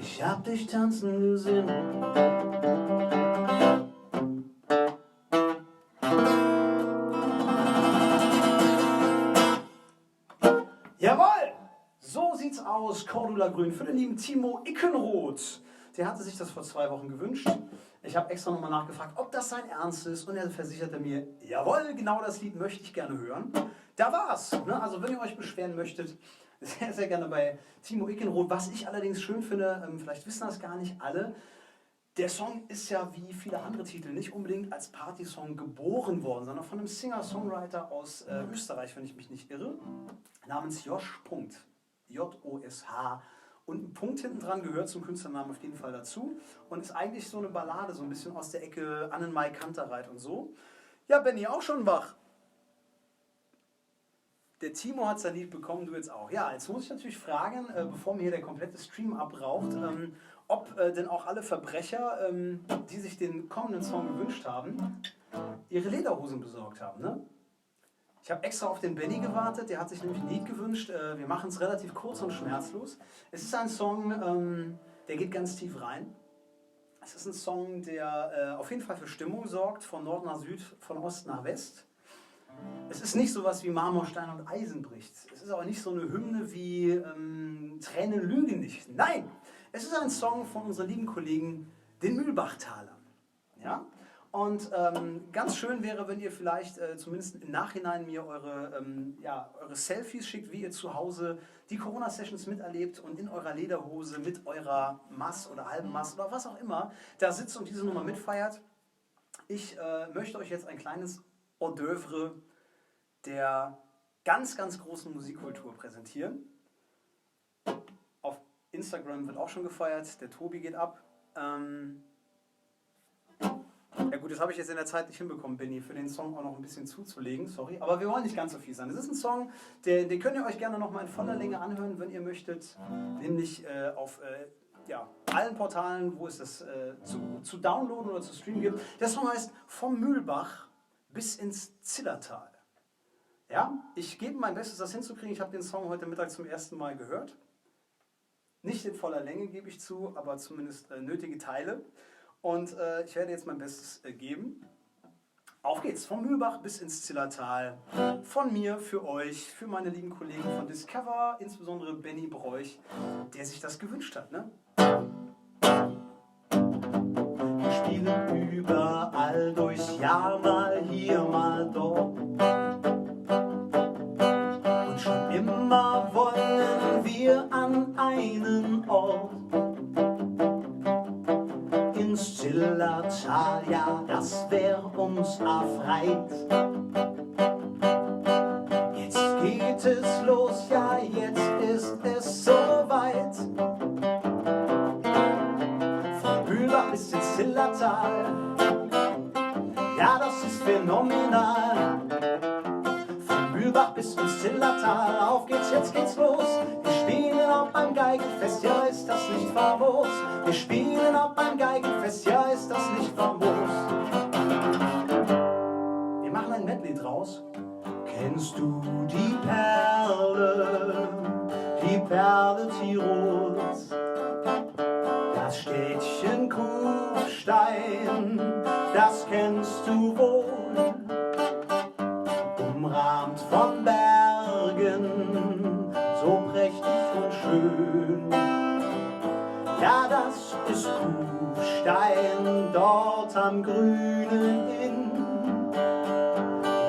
Ich hab dich tanzen gesehen. Jawohl! So sieht's aus, Cordula Grün für den lieben Timo Ickenroth. Der hatte sich das vor zwei Wochen gewünscht. Ich hab extra nochmal nachgefragt, ob das sein Ernst ist, und er versicherte mir: „Jawohl, genau das Lied möchte ich gerne hören.“ Da war's. Ne? Also wenn ihr euch beschweren möchtet, sehr, sehr gerne bei Timo Ickenroth. Was ich allerdings schön finde, ähm, vielleicht wissen das gar nicht alle, der Song ist ja wie viele andere Titel nicht unbedingt als Partysong geboren worden, sondern von einem Singer-Songwriter aus, äh, Österreich, wenn ich mich nicht irre, namens Josh Punkt. J O S H. Und ein Punkt hinten dran gehört zum Künstlernamen auf jeden Fall dazu und ist eigentlich so eine Ballade, so ein bisschen aus der Ecke Annen Mai Kantereit und so. Ja, Benni, auch schon wach. Der Timo hat sein Lied bekommen, du jetzt auch. Ja, jetzt muss ich natürlich fragen, äh, bevor mir hier der komplette Stream abraucht, ähm, ob, äh, denn auch alle Verbrecher, ähm, die sich den kommenden Song gewünscht haben, ihre Lederhosen besorgt haben, ne? Ich hab extra auf den Benni gewartet, der hat sich nämlich ein Lied gewünscht. Äh, wir machen's relativ kurz und schmerzlos. Es ist ein Song, ähm, der geht ganz tief rein. Es ist ein Song, der äh, auf jeden Fall für Stimmung sorgt, von Nord nach Süd, von Ost nach West. Es ist nicht sowas wie Marmor, Stein und Eisen bricht. Es ist auch nicht so eine Hymne wie ähm, Tränen lügen nicht. Nein, es ist ein Song von unseren lieben Kollegen, den Mühlbachtalern. Ja? Und ähm, ganz schön wäre, wenn ihr vielleicht äh, zumindest im Nachhinein mir eure, ähm, ja, eure Selfies schickt, wie ihr zu Hause die Corona-Sessions miterlebt und in eurer Lederhose mit eurer Maß oder halben Maß oder was auch immer da sitzt und diese Nummer mitfeiert. Ich äh, möchte euch jetzt ein kleines Hors d'oeuvre der ganz, ganz großen Musikkultur präsentieren. Auf Instagram wird auch schon gefeiert, der Tobi geht ab. Ähm, ja gut, das habe ich jetzt in der Zeit nicht hinbekommen, Benny, für den Song auch noch ein bisschen zuzulegen, sorry. Aber wir wollen nicht ganz so viel sein. Das ist ein Song, der, den könnt ihr euch gerne nochmal in voller Länge anhören, wenn ihr möchtet. Nämlich äh, auf äh, ja, allen Portalen, wo es das äh, zu, zu downloaden oder zu streamen gibt. Der Song heißt Vom Mühlbach bis ins Zillertal. Ja, ich gebe mein Bestes, das hinzukriegen. Ich habe den Song heute Mittag zum ersten Mal gehört. Nicht in voller Länge, gebe ich zu, aber zumindest äh, nötige Teile. Und äh, ich werde jetzt mein Bestes äh, geben. Auf geht's, vom Mühlbach bis ins Zillertal. Von mir, für euch, für meine lieben Kollegen von Discover, insbesondere Benny Broich, der sich das gewünscht hat. Ne? Wir spielen überall durchs Jahr, mal hier, mal dort. Und schon immer wollen wir an einen Ort. Ins Zillertal, ja, das wär uns erfreut. Jetzt geht es los, ja, jetzt ist es soweit. Vom Mühlbach bis ins Zillertal, ja, das ist phänomenal. Vom Mühlbach bis ins Zillertal, auf geht's, jetzt geht's los. Wir spielen auch beim Geigenfest, ja, ist das nicht famos? Wir spielen auch beim Geigenfest, ja, ist das nicht famos? Wir machen ein Medley draus. Kennst du die Perle, die Perle Tirols? Das Städtchen Kufstein, das kennst du wohl. Umrahmt von Bergen, so prächtig und schön. Ja, das ist Kufstein dort am grünen Inn.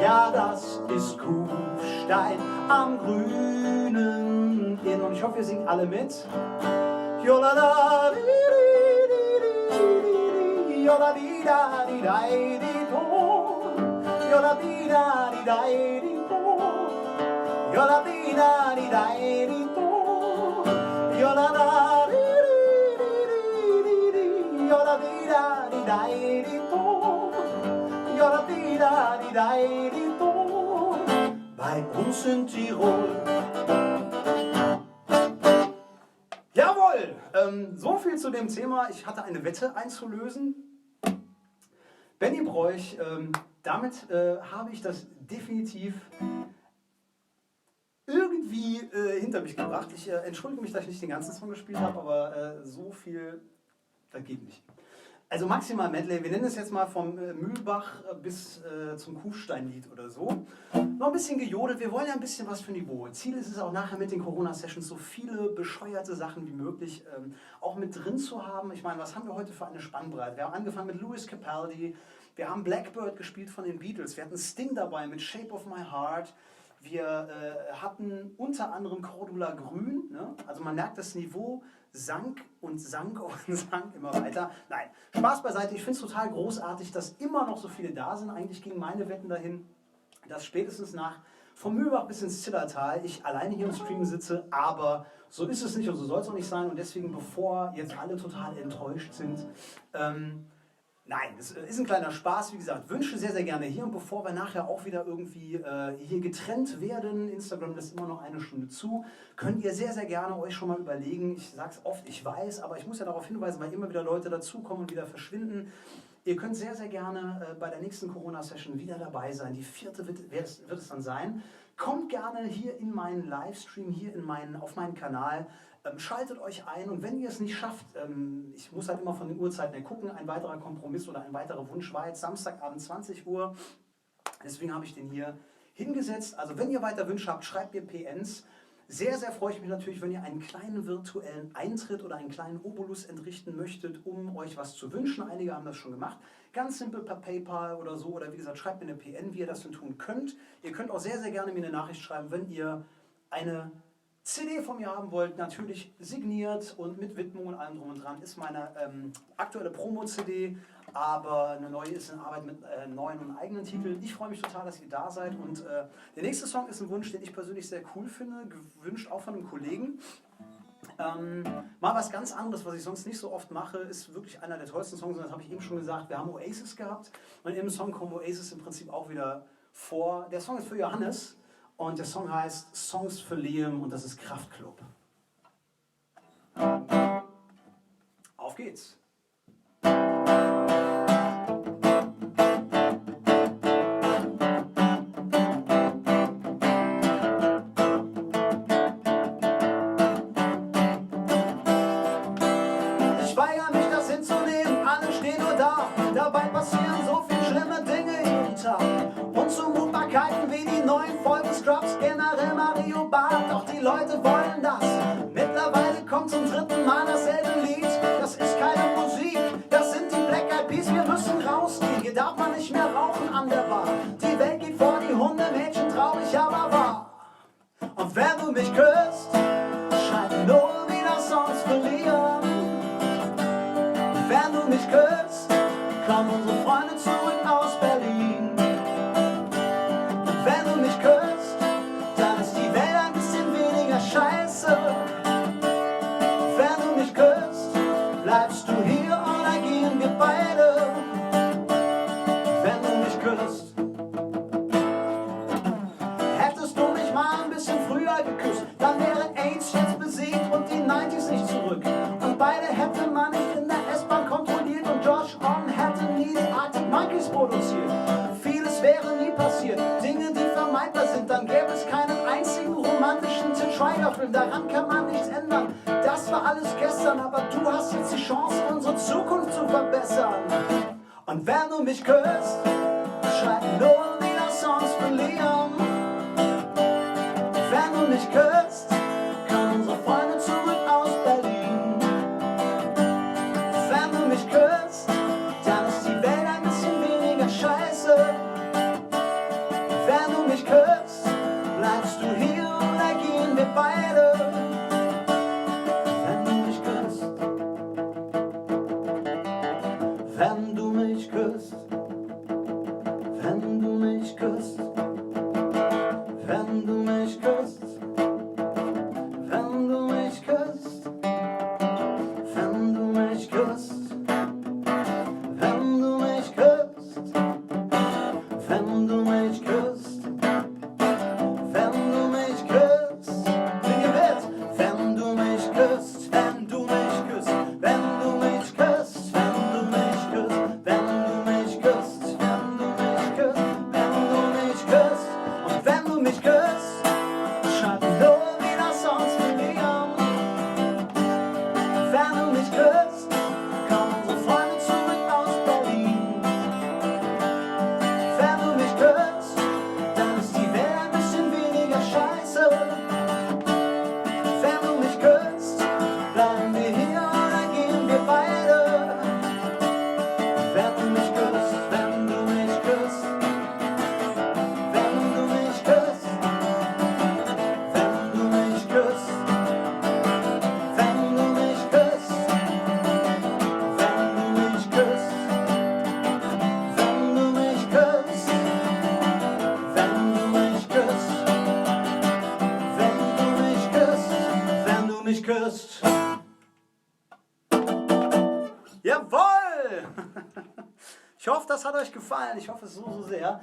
Ja, das ist Kufstein am grünen Inn. Und ich hoffe, ihr singt alle mit. Jolala, di, di, di, jola, di, da, di, da, di, do. Jola, di, da, di, da, di, do. Jola, di, da, di, da, di, do. Jola, da, di, di, di, di, di, jola, di, da, di, da, di, do. Jola, di, da, di, da, di, do. Bei uns in Tirol. Jawohl! Ähm, so viel zu dem Thema. Ich hatte eine Wette einzulösen. Benny Broich, ähm, damit äh, habe ich das definitiv irgendwie äh, hinter mich gebracht. Ich äh, entschuldige mich, dass ich nicht den ganzen Song gespielt habe, aber äh, so viel, das geht nicht. Also maximal Medley, wir nennen es jetzt mal vom äh, Mühlbach äh, bis äh, zum Kufsteinlied oder so. Noch ein bisschen gejodelt, wir wollen ja ein bisschen was für Niveau. Ziel ist es auch nachher mit den Corona-Sessions so viele bescheuerte Sachen wie möglich ähm, auch mit drin zu haben. Ich meine, was haben wir heute für eine Spannbreite? Wir haben angefangen mit Lewis Capaldi, wir haben Blackbird gespielt von den Beatles, wir hatten Sting dabei mit Shape of My Heart, wir äh, hatten unter anderem Cordula Grün, ne? Also man merkt, das Niveau sank und sank und sank immer weiter. Nein, Spaß beiseite, ich finde es total großartig, dass immer noch so viele da sind. Eigentlich gingen meine Wetten dahin, dass spätestens nach vom Mühlbach bis ins Zillertal ich alleine hier im Stream sitze, aber so ist es nicht und so soll es auch nicht sein. Und deswegen, bevor jetzt alle total enttäuscht sind, ähm, nein, es äh, ist ein kleiner Spaß, wie gesagt. Wünsche sehr, sehr gerne hier. Und bevor wir nachher auch wieder irgendwie äh, hier getrennt werden, Instagram lässt immer noch eine Stunde zu, könnt ihr sehr, sehr gerne euch schon mal überlegen, ich sage es oft, ich weiß, aber ich muss ja darauf hinweisen, weil immer wieder Leute dazukommen und wieder verschwinden. Ihr könnt sehr, sehr gerne äh, bei der nächsten Corona-Session wieder dabei sein. Die vierte wird, wird, es, wird es dann sein. Kommt gerne hier in meinen Livestream, hier in meinen, auf meinen Kanal. Ähm, schaltet euch ein und wenn ihr es nicht schafft, ähm, ich muss halt immer von den Uhrzeiten her gucken, ein weiterer Kompromiss oder ein weiterer Wunsch war jetzt Samstagabend zwanzig Uhr. Deswegen habe ich den hier hingesetzt. Also wenn ihr weiter Wünsche habt, schreibt mir P Ns. Sehr, sehr freue ich mich natürlich, wenn ihr einen kleinen virtuellen Eintritt oder einen kleinen Obolus entrichten möchtet, um euch was zu wünschen. Einige haben das schon gemacht. Ganz simpel per PayPal oder so. Oder wie gesagt, schreibt mir eine P N, wie ihr das denn tun könnt. Ihr könnt auch sehr, sehr gerne mir eine Nachricht schreiben, wenn ihr eine C D von mir haben wollt, natürlich signiert und mit Widmung und allem drum und dran, ist meine ähm, aktuelle Promo-C D, aber eine neue ist in Arbeit mit äh, neuen und eigenen Titeln. Ich freue mich total, dass ihr da seid und äh, der nächste Song ist ein Wunsch, den ich persönlich sehr cool finde, gewünscht auch von einem Kollegen. Ähm, mal was ganz anderes, was ich sonst nicht so oft mache, ist wirklich einer der tollsten Songs, und das habe ich eben schon gesagt, wir haben Oasis gehabt und im Song kommen Oasis im Prinzip auch wieder vor. Der Song ist für Johannes und der Song heißt Songs för Liam und das ist Kraftklub. Auf geht's. Ich weiger mich, das hinzunehmen. Alle stehen nur da. Dabei passieren so viel schlimme Dinge jeden Tag. Unzumutbarkeiten wie die neuen Folgen Scrubs, generell Mario Barth. Doch die Leute wollen das. Mittlerweile kommt zum dritten Mal dasselbe Lied. Das ist keine Musik, das sind die Black Eyed Peas. Wir müssen rausgehen, hier darf man nicht mehr rauchen an der Bar. Die Welt geht vor die Hunde, Mädchen traurig, aber wahr. Und wenn du mich küsst, schreib null wieder Songs för Liam. Wenn du mich küsst, kommen unsere Freunde zurück aus Berlin. Und wenn du mich küsst, dann ist die Welt ein bisschen weniger scheiße. Wenn du mich küsst, bleibst du hier oder gehen wir beide. Wenn du mich küsst, hättest du mich mal ein bisschen früher geküsst, dann wäre Aids jetzt besiegt und die Nineties nicht zurück. Und beide hätte man nicht in der S-Bahn kontrolliert und Josh Homme hätte nie die Arctic Monkeys produziert. Vieles wäre nie passiert, Dinge, die vermeidbar sind. Dann gäbe es keinen einzigen romantischen Til Schweiger-Film. Daran kann man nichts ändern. Das war alles gestern, aber du hast jetzt die Chance, unsere Zukunft zu verbessern. Und wenn du mich küsst, schreib null wieder Songs för Liam. Wenn du mich küsst, kommen unsere Freunde zurück aus Berlin. Wenn du mich küsst, dann ist die Welt ein bisschen weniger scheiße. Wenn du mich küsst, bleibst du hier oder gehen wir beide. Wenn du mich küsst, wenn du mich küsst, wenn du mich küsst, wenn du mich küsst, wenn du mich küsst, wenn du mich küsst, wenn du mich küsst, wenn du mich küsst, wenn du mich küsst, sing mit, wenn du mich küsst, wenn du mich küsst, wenn du mich küsst, wenn du mich küsst, wenn du mich küsst, wenn du mich küsst, wenn du mich küsst. Und wenn du mich küsst, schreib null wieder Songs för Liam. Wenn du mich küsst, kommen unsere Freunde zurück aus Berlin. Wenn du mich küsst, dann ist die Welt ein bisschen weniger scheiße. Wenn du mich küsst, bleiben wir hier oder gehen wir beide. Wenn du mich küsst, wenn du mich küsst, wenn du mich küsst, wenn du mich küsst, wenn du mich küsst, wenn du mich küsst, wenn du mich küsst, wenn du mich küsst, wenn du mich küsst, wenn du mich küsst. Jawohl! Ich hoffe, das hat euch gefallen. Ich hoffe es so, so sehr.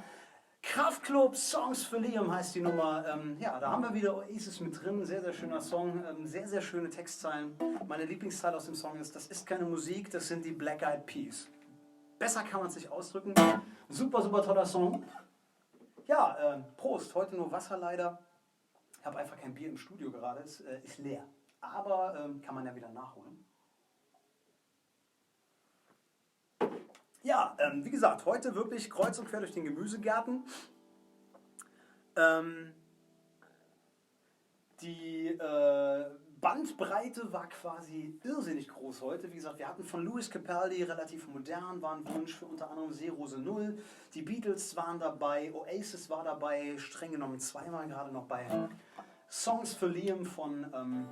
Kraftklub, Songs för Liam heißt die Nummer. Ähm, ja, da haben wir wieder Oasis mit drin. Sehr, sehr schöner Song. Ähm, sehr, sehr schöne Textzeilen. Meine Lieblingszeile aus dem Song ist: „Das ist keine Musik, das sind die Black Eyed Peas.“ Besser kann man es nicht ausdrücken. Super, super toller Song. Ja, ähm, Prost. Heute nur Wasser leider. Ich habe einfach kein Bier im Studio gerade. Es äh, ist leer. Aber ähm, kann man ja wieder nachholen. Ja, ähm, wie gesagt, heute wirklich kreuz und quer durch den Gemüsegarten. Ähm, die äh, Bandbreite war quasi irrsinnig groß heute. Wie gesagt, wir hatten von Lewis Capaldi relativ modern, war ein Wunsch für unter anderem Seerosenull. Die Beatles waren dabei, Oasis war dabei, streng genommen zweimal gerade noch bei Songs für Liam von, ähm,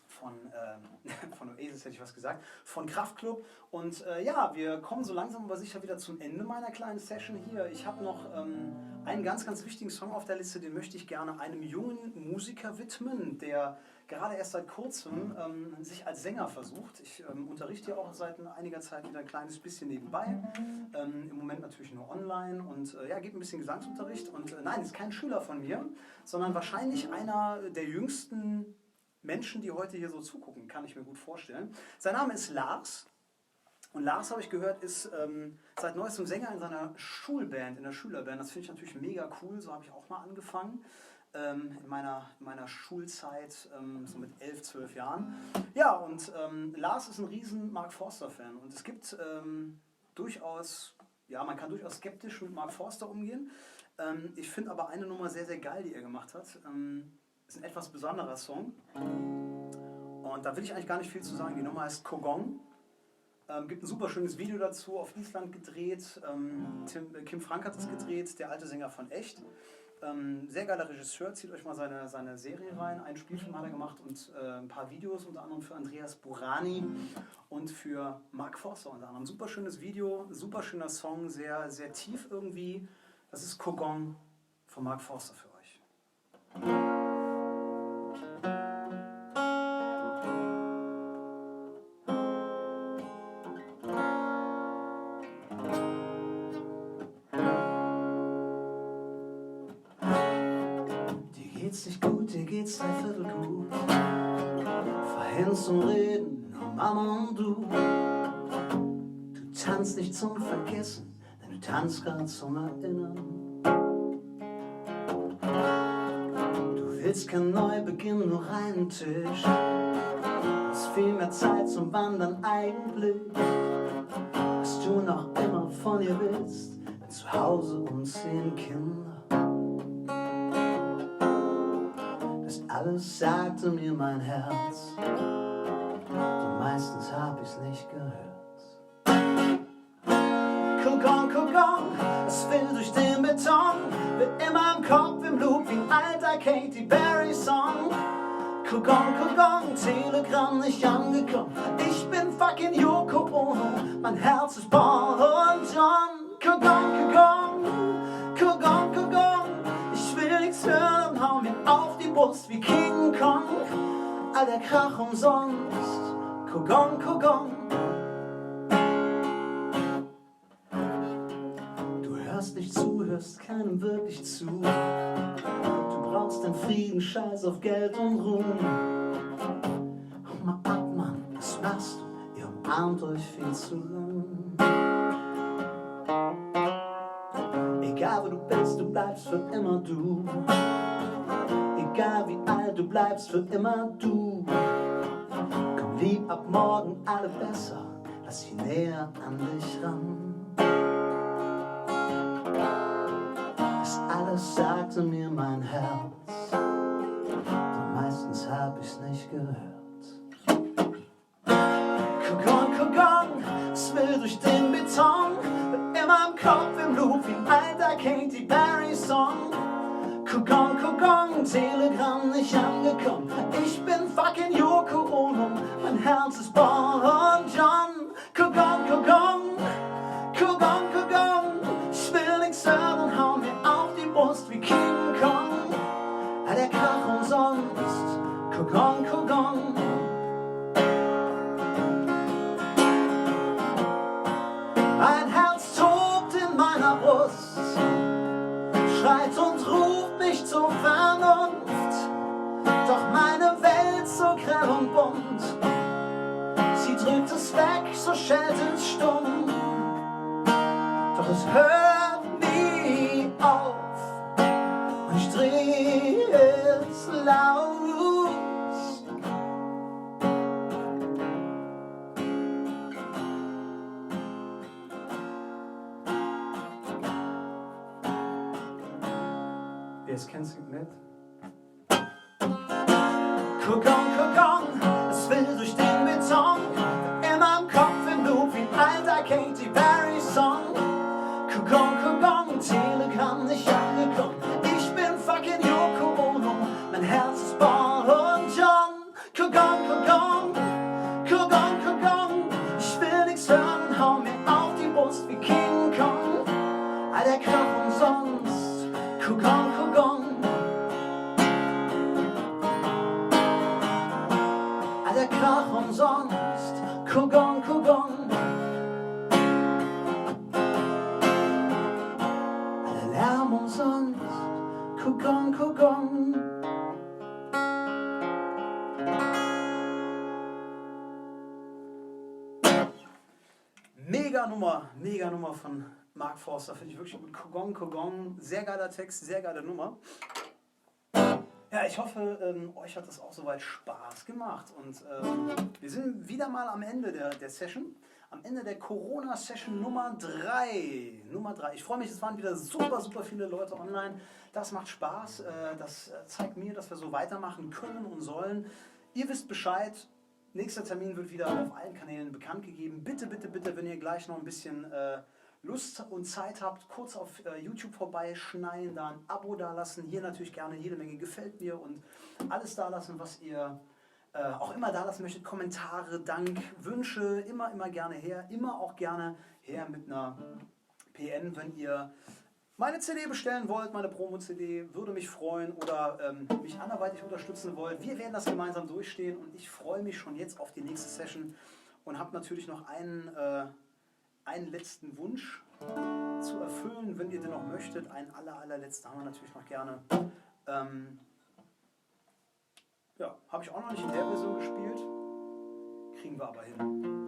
von, ähm, von Oasis hätte ich was gesagt, von Kraftklub. Und äh, ja, wir kommen so langsam aber sicher wieder zum Ende meiner kleinen Session hier. Ich habe noch ähm, einen ganz, ganz wichtigen Song auf der Liste, den möchte ich gerne einem jungen Musiker widmen, der gerade erst seit kurzem ähm, sich als Sänger versucht. Ich ähm, unterrichte ja auch seit einiger Zeit wieder ein kleines bisschen nebenbei. Ähm, im Moment natürlich nur online und äh, ja, gebe ein bisschen Gesangsunterricht. Und äh, nein, ist kein Schüler von mir, sondern wahrscheinlich einer der jüngsten Menschen, die heute hier so zugucken, kann ich mir gut vorstellen. Sein Name ist Lars. Und Lars, habe ich gehört, ist ähm, seit neuestem Sänger in seiner Schulband, in der Schülerband. Das finde ich natürlich mega cool. So habe ich auch mal angefangen ähm, in, meiner, in meiner Schulzeit, ähm, so mit elf, zwölf Jahren. Ja, und ähm, Lars ist ein riesen Mark Forster-Fan. Und es gibt ähm, durchaus, ja, man kann durchaus skeptisch mit Mark Forster umgehen. Ähm, ich finde aber eine Nummer sehr, sehr geil, die er gemacht hat. Ähm, ist ein etwas besonderer Song. Und da will ich eigentlich gar nicht viel zu sagen. Die Nummer heißt Kogong. Ähm, gibt ein super schönes Video dazu, auf Island gedreht. Ähm, Tim, äh, Kim Frank hat es gedreht, der alte Sänger von Echt. Ähm, sehr geiler Regisseur, zieht euch mal seine, seine Serie rein. Einen Spielfilm hat er gemacht und äh, ein paar Videos, unter anderem für Andreas Burani und für Mark Forster unter anderem. Super schönes Video, super schöner Song, sehr, sehr tief irgendwie. Das ist Kogong von Mark Forster für euch. Dir geht's nicht gut, dir geht's dreiviertel gut. Vorhin zum Reden um Mama und du. Du tanzt nicht zum Vergessen, denn du tanzt grad zum Erinnern. Du willst keinen Neubeginn, nur reinen Tisch. Hast viel mehr Zeit zum Wandern eigentlich. Was du noch immer von ihr willst, wenn zu Hause um zehn Kinder. Das alles sagte mir mein Herz. Doch meistens hab ich's nicht gehört. Kogong, Kogong, es will durch den Beton, wird immer im Kopf im Loop wie ein alter Katy Perry Song. Kogong, Kogong, Telegramm nicht angekommen. Ich bin fucking Yoko Ono, mein Herz ist Paul und John. Kogong, Kogong, Kogong, Kogong. Ich will nix hören, hau mir auf die Brust wie King Kong. All der Krach umsonst. Kogong, Kogong. Du hörst nicht zu, hörst keinem wirklich zu. Du brauchst den Frieden, scheiß auf Geld und Ruhm. Hau mal ab, Mann, was machst du? Ihr umarmt euch viel zu lang. Egal wo du bist, du bleibst für immer du. Egal wie alt, du bleibst für immer du. Komm, lieb ab morgen alle besser, lass sie näher an dich ran. Das alles sagte mir mein Herz, doch meistens hab ich's nicht gehört. Kogong, Kogong, es will durch den Beton, wird immer im Kopf im Loop wie ein alter Katy Perry Song. Kogong, Kogong, Telegramm nicht angekommen. Ich bin fucking Yoko Ono, mein Herz ist Paul und John. Kogong, Kogong, Kogong, Kogong, ich will nix hören, hau mir auf die Brust wie King Kong. All der Krach umsonst, Kogong, Kogong. Mein Herz tobt in meiner Brust, schreit und ruft mich zur Vernunft. Doch meine Welt so grell und bunt, sie drückt es weg, so schellt es stumm. Doch es hört nie auf und ich dreh es laut. Jetzt kennst du nicht. Kuggong, Kuggong, es will durch den Beton. Immer im Kopf im Loop wie ein alter Katy Perry Song. Kuggong, Kuggong, Telegramm nicht angekommen. Ich bin fucking Yoko Ono, mein Herz ist Paul und John. Kuggong, Kuggong, Kuggong, Kuggong. Ich will nix hören, hau mir auf die Brust wie King Kong. All der Krach umsonst. Kuggong, Kuggong. All der Krach umsonst. Kuggong, Kuggong. All der Lärm umsonst. Kuggong, Kuggong. Mega Nummer, mega Nummer von Mark Forster, finde ich wirklich gut. Kuggong, Kuggong, sehr geiler Text, sehr geile Nummer. Ja, ich hoffe, ähm, euch hat das auch soweit Spaß gemacht und, ähm, wir sind wieder mal am Ende der, der Session. Am Ende der Corona-Session Nummer drei. Nummer drei. Ich freue mich, es waren wieder super, super viele Leute online. Das macht Spaß. Äh, das, äh, zeigt mir, dass wir so weitermachen können und sollen. Ihr wisst Bescheid. Nächster Termin wird wieder auf allen Kanälen bekannt gegeben. Bitte, bitte, bitte, wenn ihr gleich noch ein bisschen, äh, Lust und Zeit habt, kurz auf, äh, YouTube vorbeischneien, da ein Abo dalassen. Hier natürlich gerne jede Menge Gefällt mir und alles dalassen, was ihr äh, auch immer dalassen möchtet, Kommentare, Dank, Wünsche, immer, immer gerne her. Immer auch gerne her mit einer P N, wenn ihr meine C D bestellen wollt, meine Promo-C D, würde mich freuen, oder, ähm, mich anderweitig unterstützen wollt. Wir werden das gemeinsam durchstehen und ich freue mich schon jetzt auf die nächste Session und habe natürlich noch einen, äh, einen letzten Wunsch zu erfüllen, wenn ihr den noch möchtet. Einen aller-, allerletzten haben wir natürlich noch gerne. Ähm, Ja, habe ich auch noch nicht in der Version gespielt. Kriegen wir aber hin.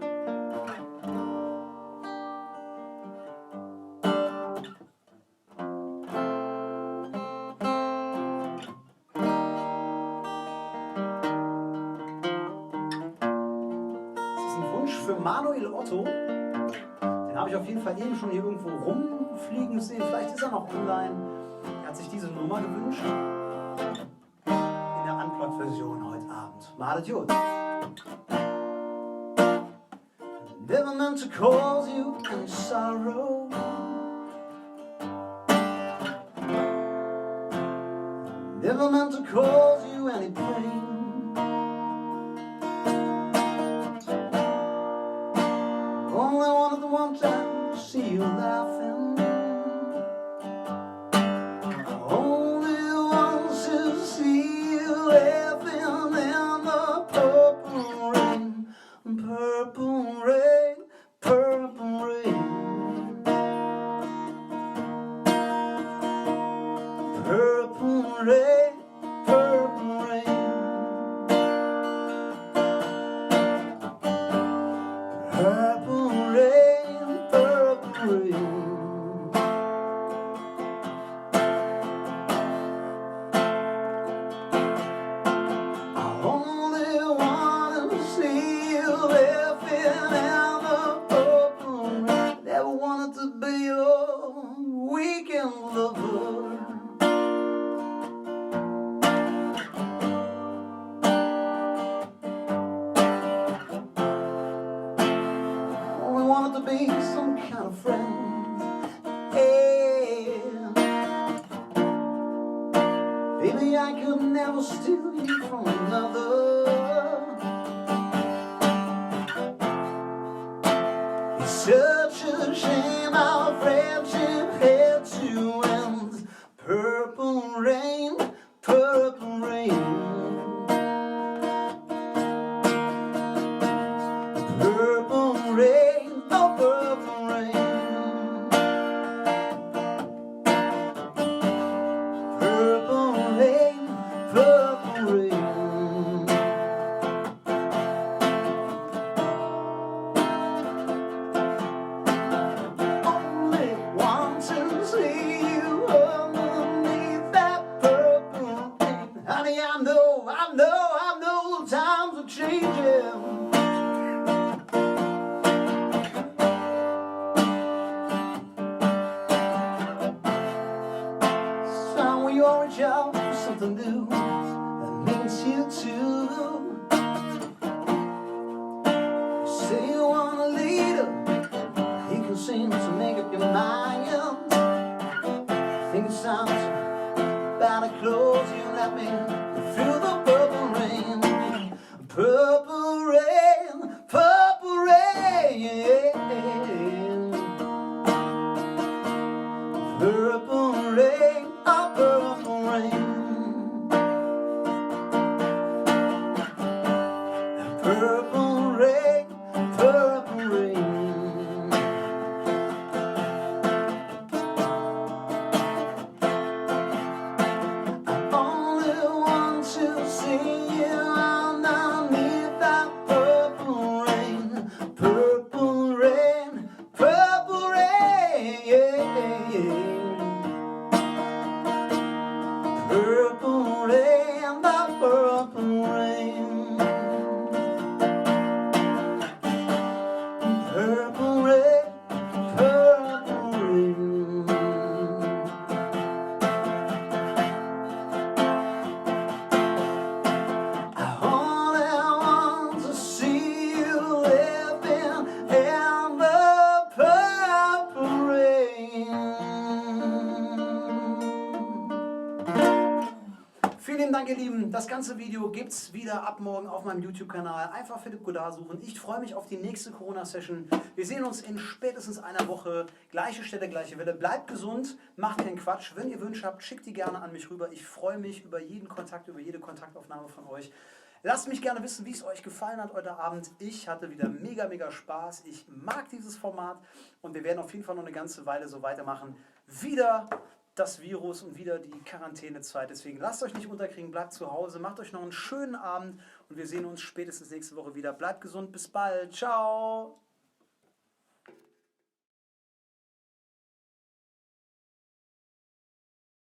Das ist ein Wunsch für Manuel Otto. Den habe ich auf jeden Fall eben schon hier irgendwo rumfliegen sehen. Vielleicht ist er noch online. Er hat sich diese Nummer gewünscht. In der Unplugged-Version heute Abend. Macht es gut. Never meant to cause you any sorrow. Never meant to cause you any pain. Only wanted one time to see you laughing. Only wants to see you laughing in the purple rain, purple rain, purple rain, purple rain, purple rain. Purple rain, purple rain. I only wanna see you laughing in the purple rain. Never wanted to be your weekend lover. Only wanted to be some kind of friend. Yeah. Baby, I could never steal you from another. It's such a shame our friendship had to end. Purple rain, purple rain. Purple rain, oh, purple rain. Purple rain, purple rain. Only want to That means you too. Say you want a leader, he can seem to make up your mind. Think it sounds better close you let me through the purple rain. Purple rain, purple rain. Purple rain, a purple rain. Purple rain, purple rain. I only want to see you underneath that purple rain, purple rain, purple rain. Purple rain, the purple rain. Purple rain, purple rain. I only want to see you living in the purple rain. Vielen lieben Dank, ihr Lieben. Das ganze Video gibt's wieder ab morgen auf meinem YouTube-Kanal. Einfach Philipp Godard suchen. Ich freue mich auf die nächste Corona-Session. Wir sehen uns in spätestens einer Woche. Gleiche Stelle, gleiche Welle. Bleibt gesund, macht keinen Quatsch. Wenn ihr Wünsche habt, schickt die gerne an mich rüber. Ich freue mich über jeden Kontakt, über jede Kontaktaufnahme von euch. Lasst mich gerne wissen, wie es euch gefallen hat heute Abend. Ich hatte wieder mega, mega Spaß. Ich mag dieses Format und wir werden auf jeden Fall noch eine ganze Weile so weitermachen. Wieder das Virus und wieder die Quarantänezeit. Deswegen lasst euch nicht unterkriegen, bleibt zu Hause, macht euch noch einen schönen Abend und wir sehen uns spätestens nächste Woche wieder. Bleibt gesund, bis bald. Ciao.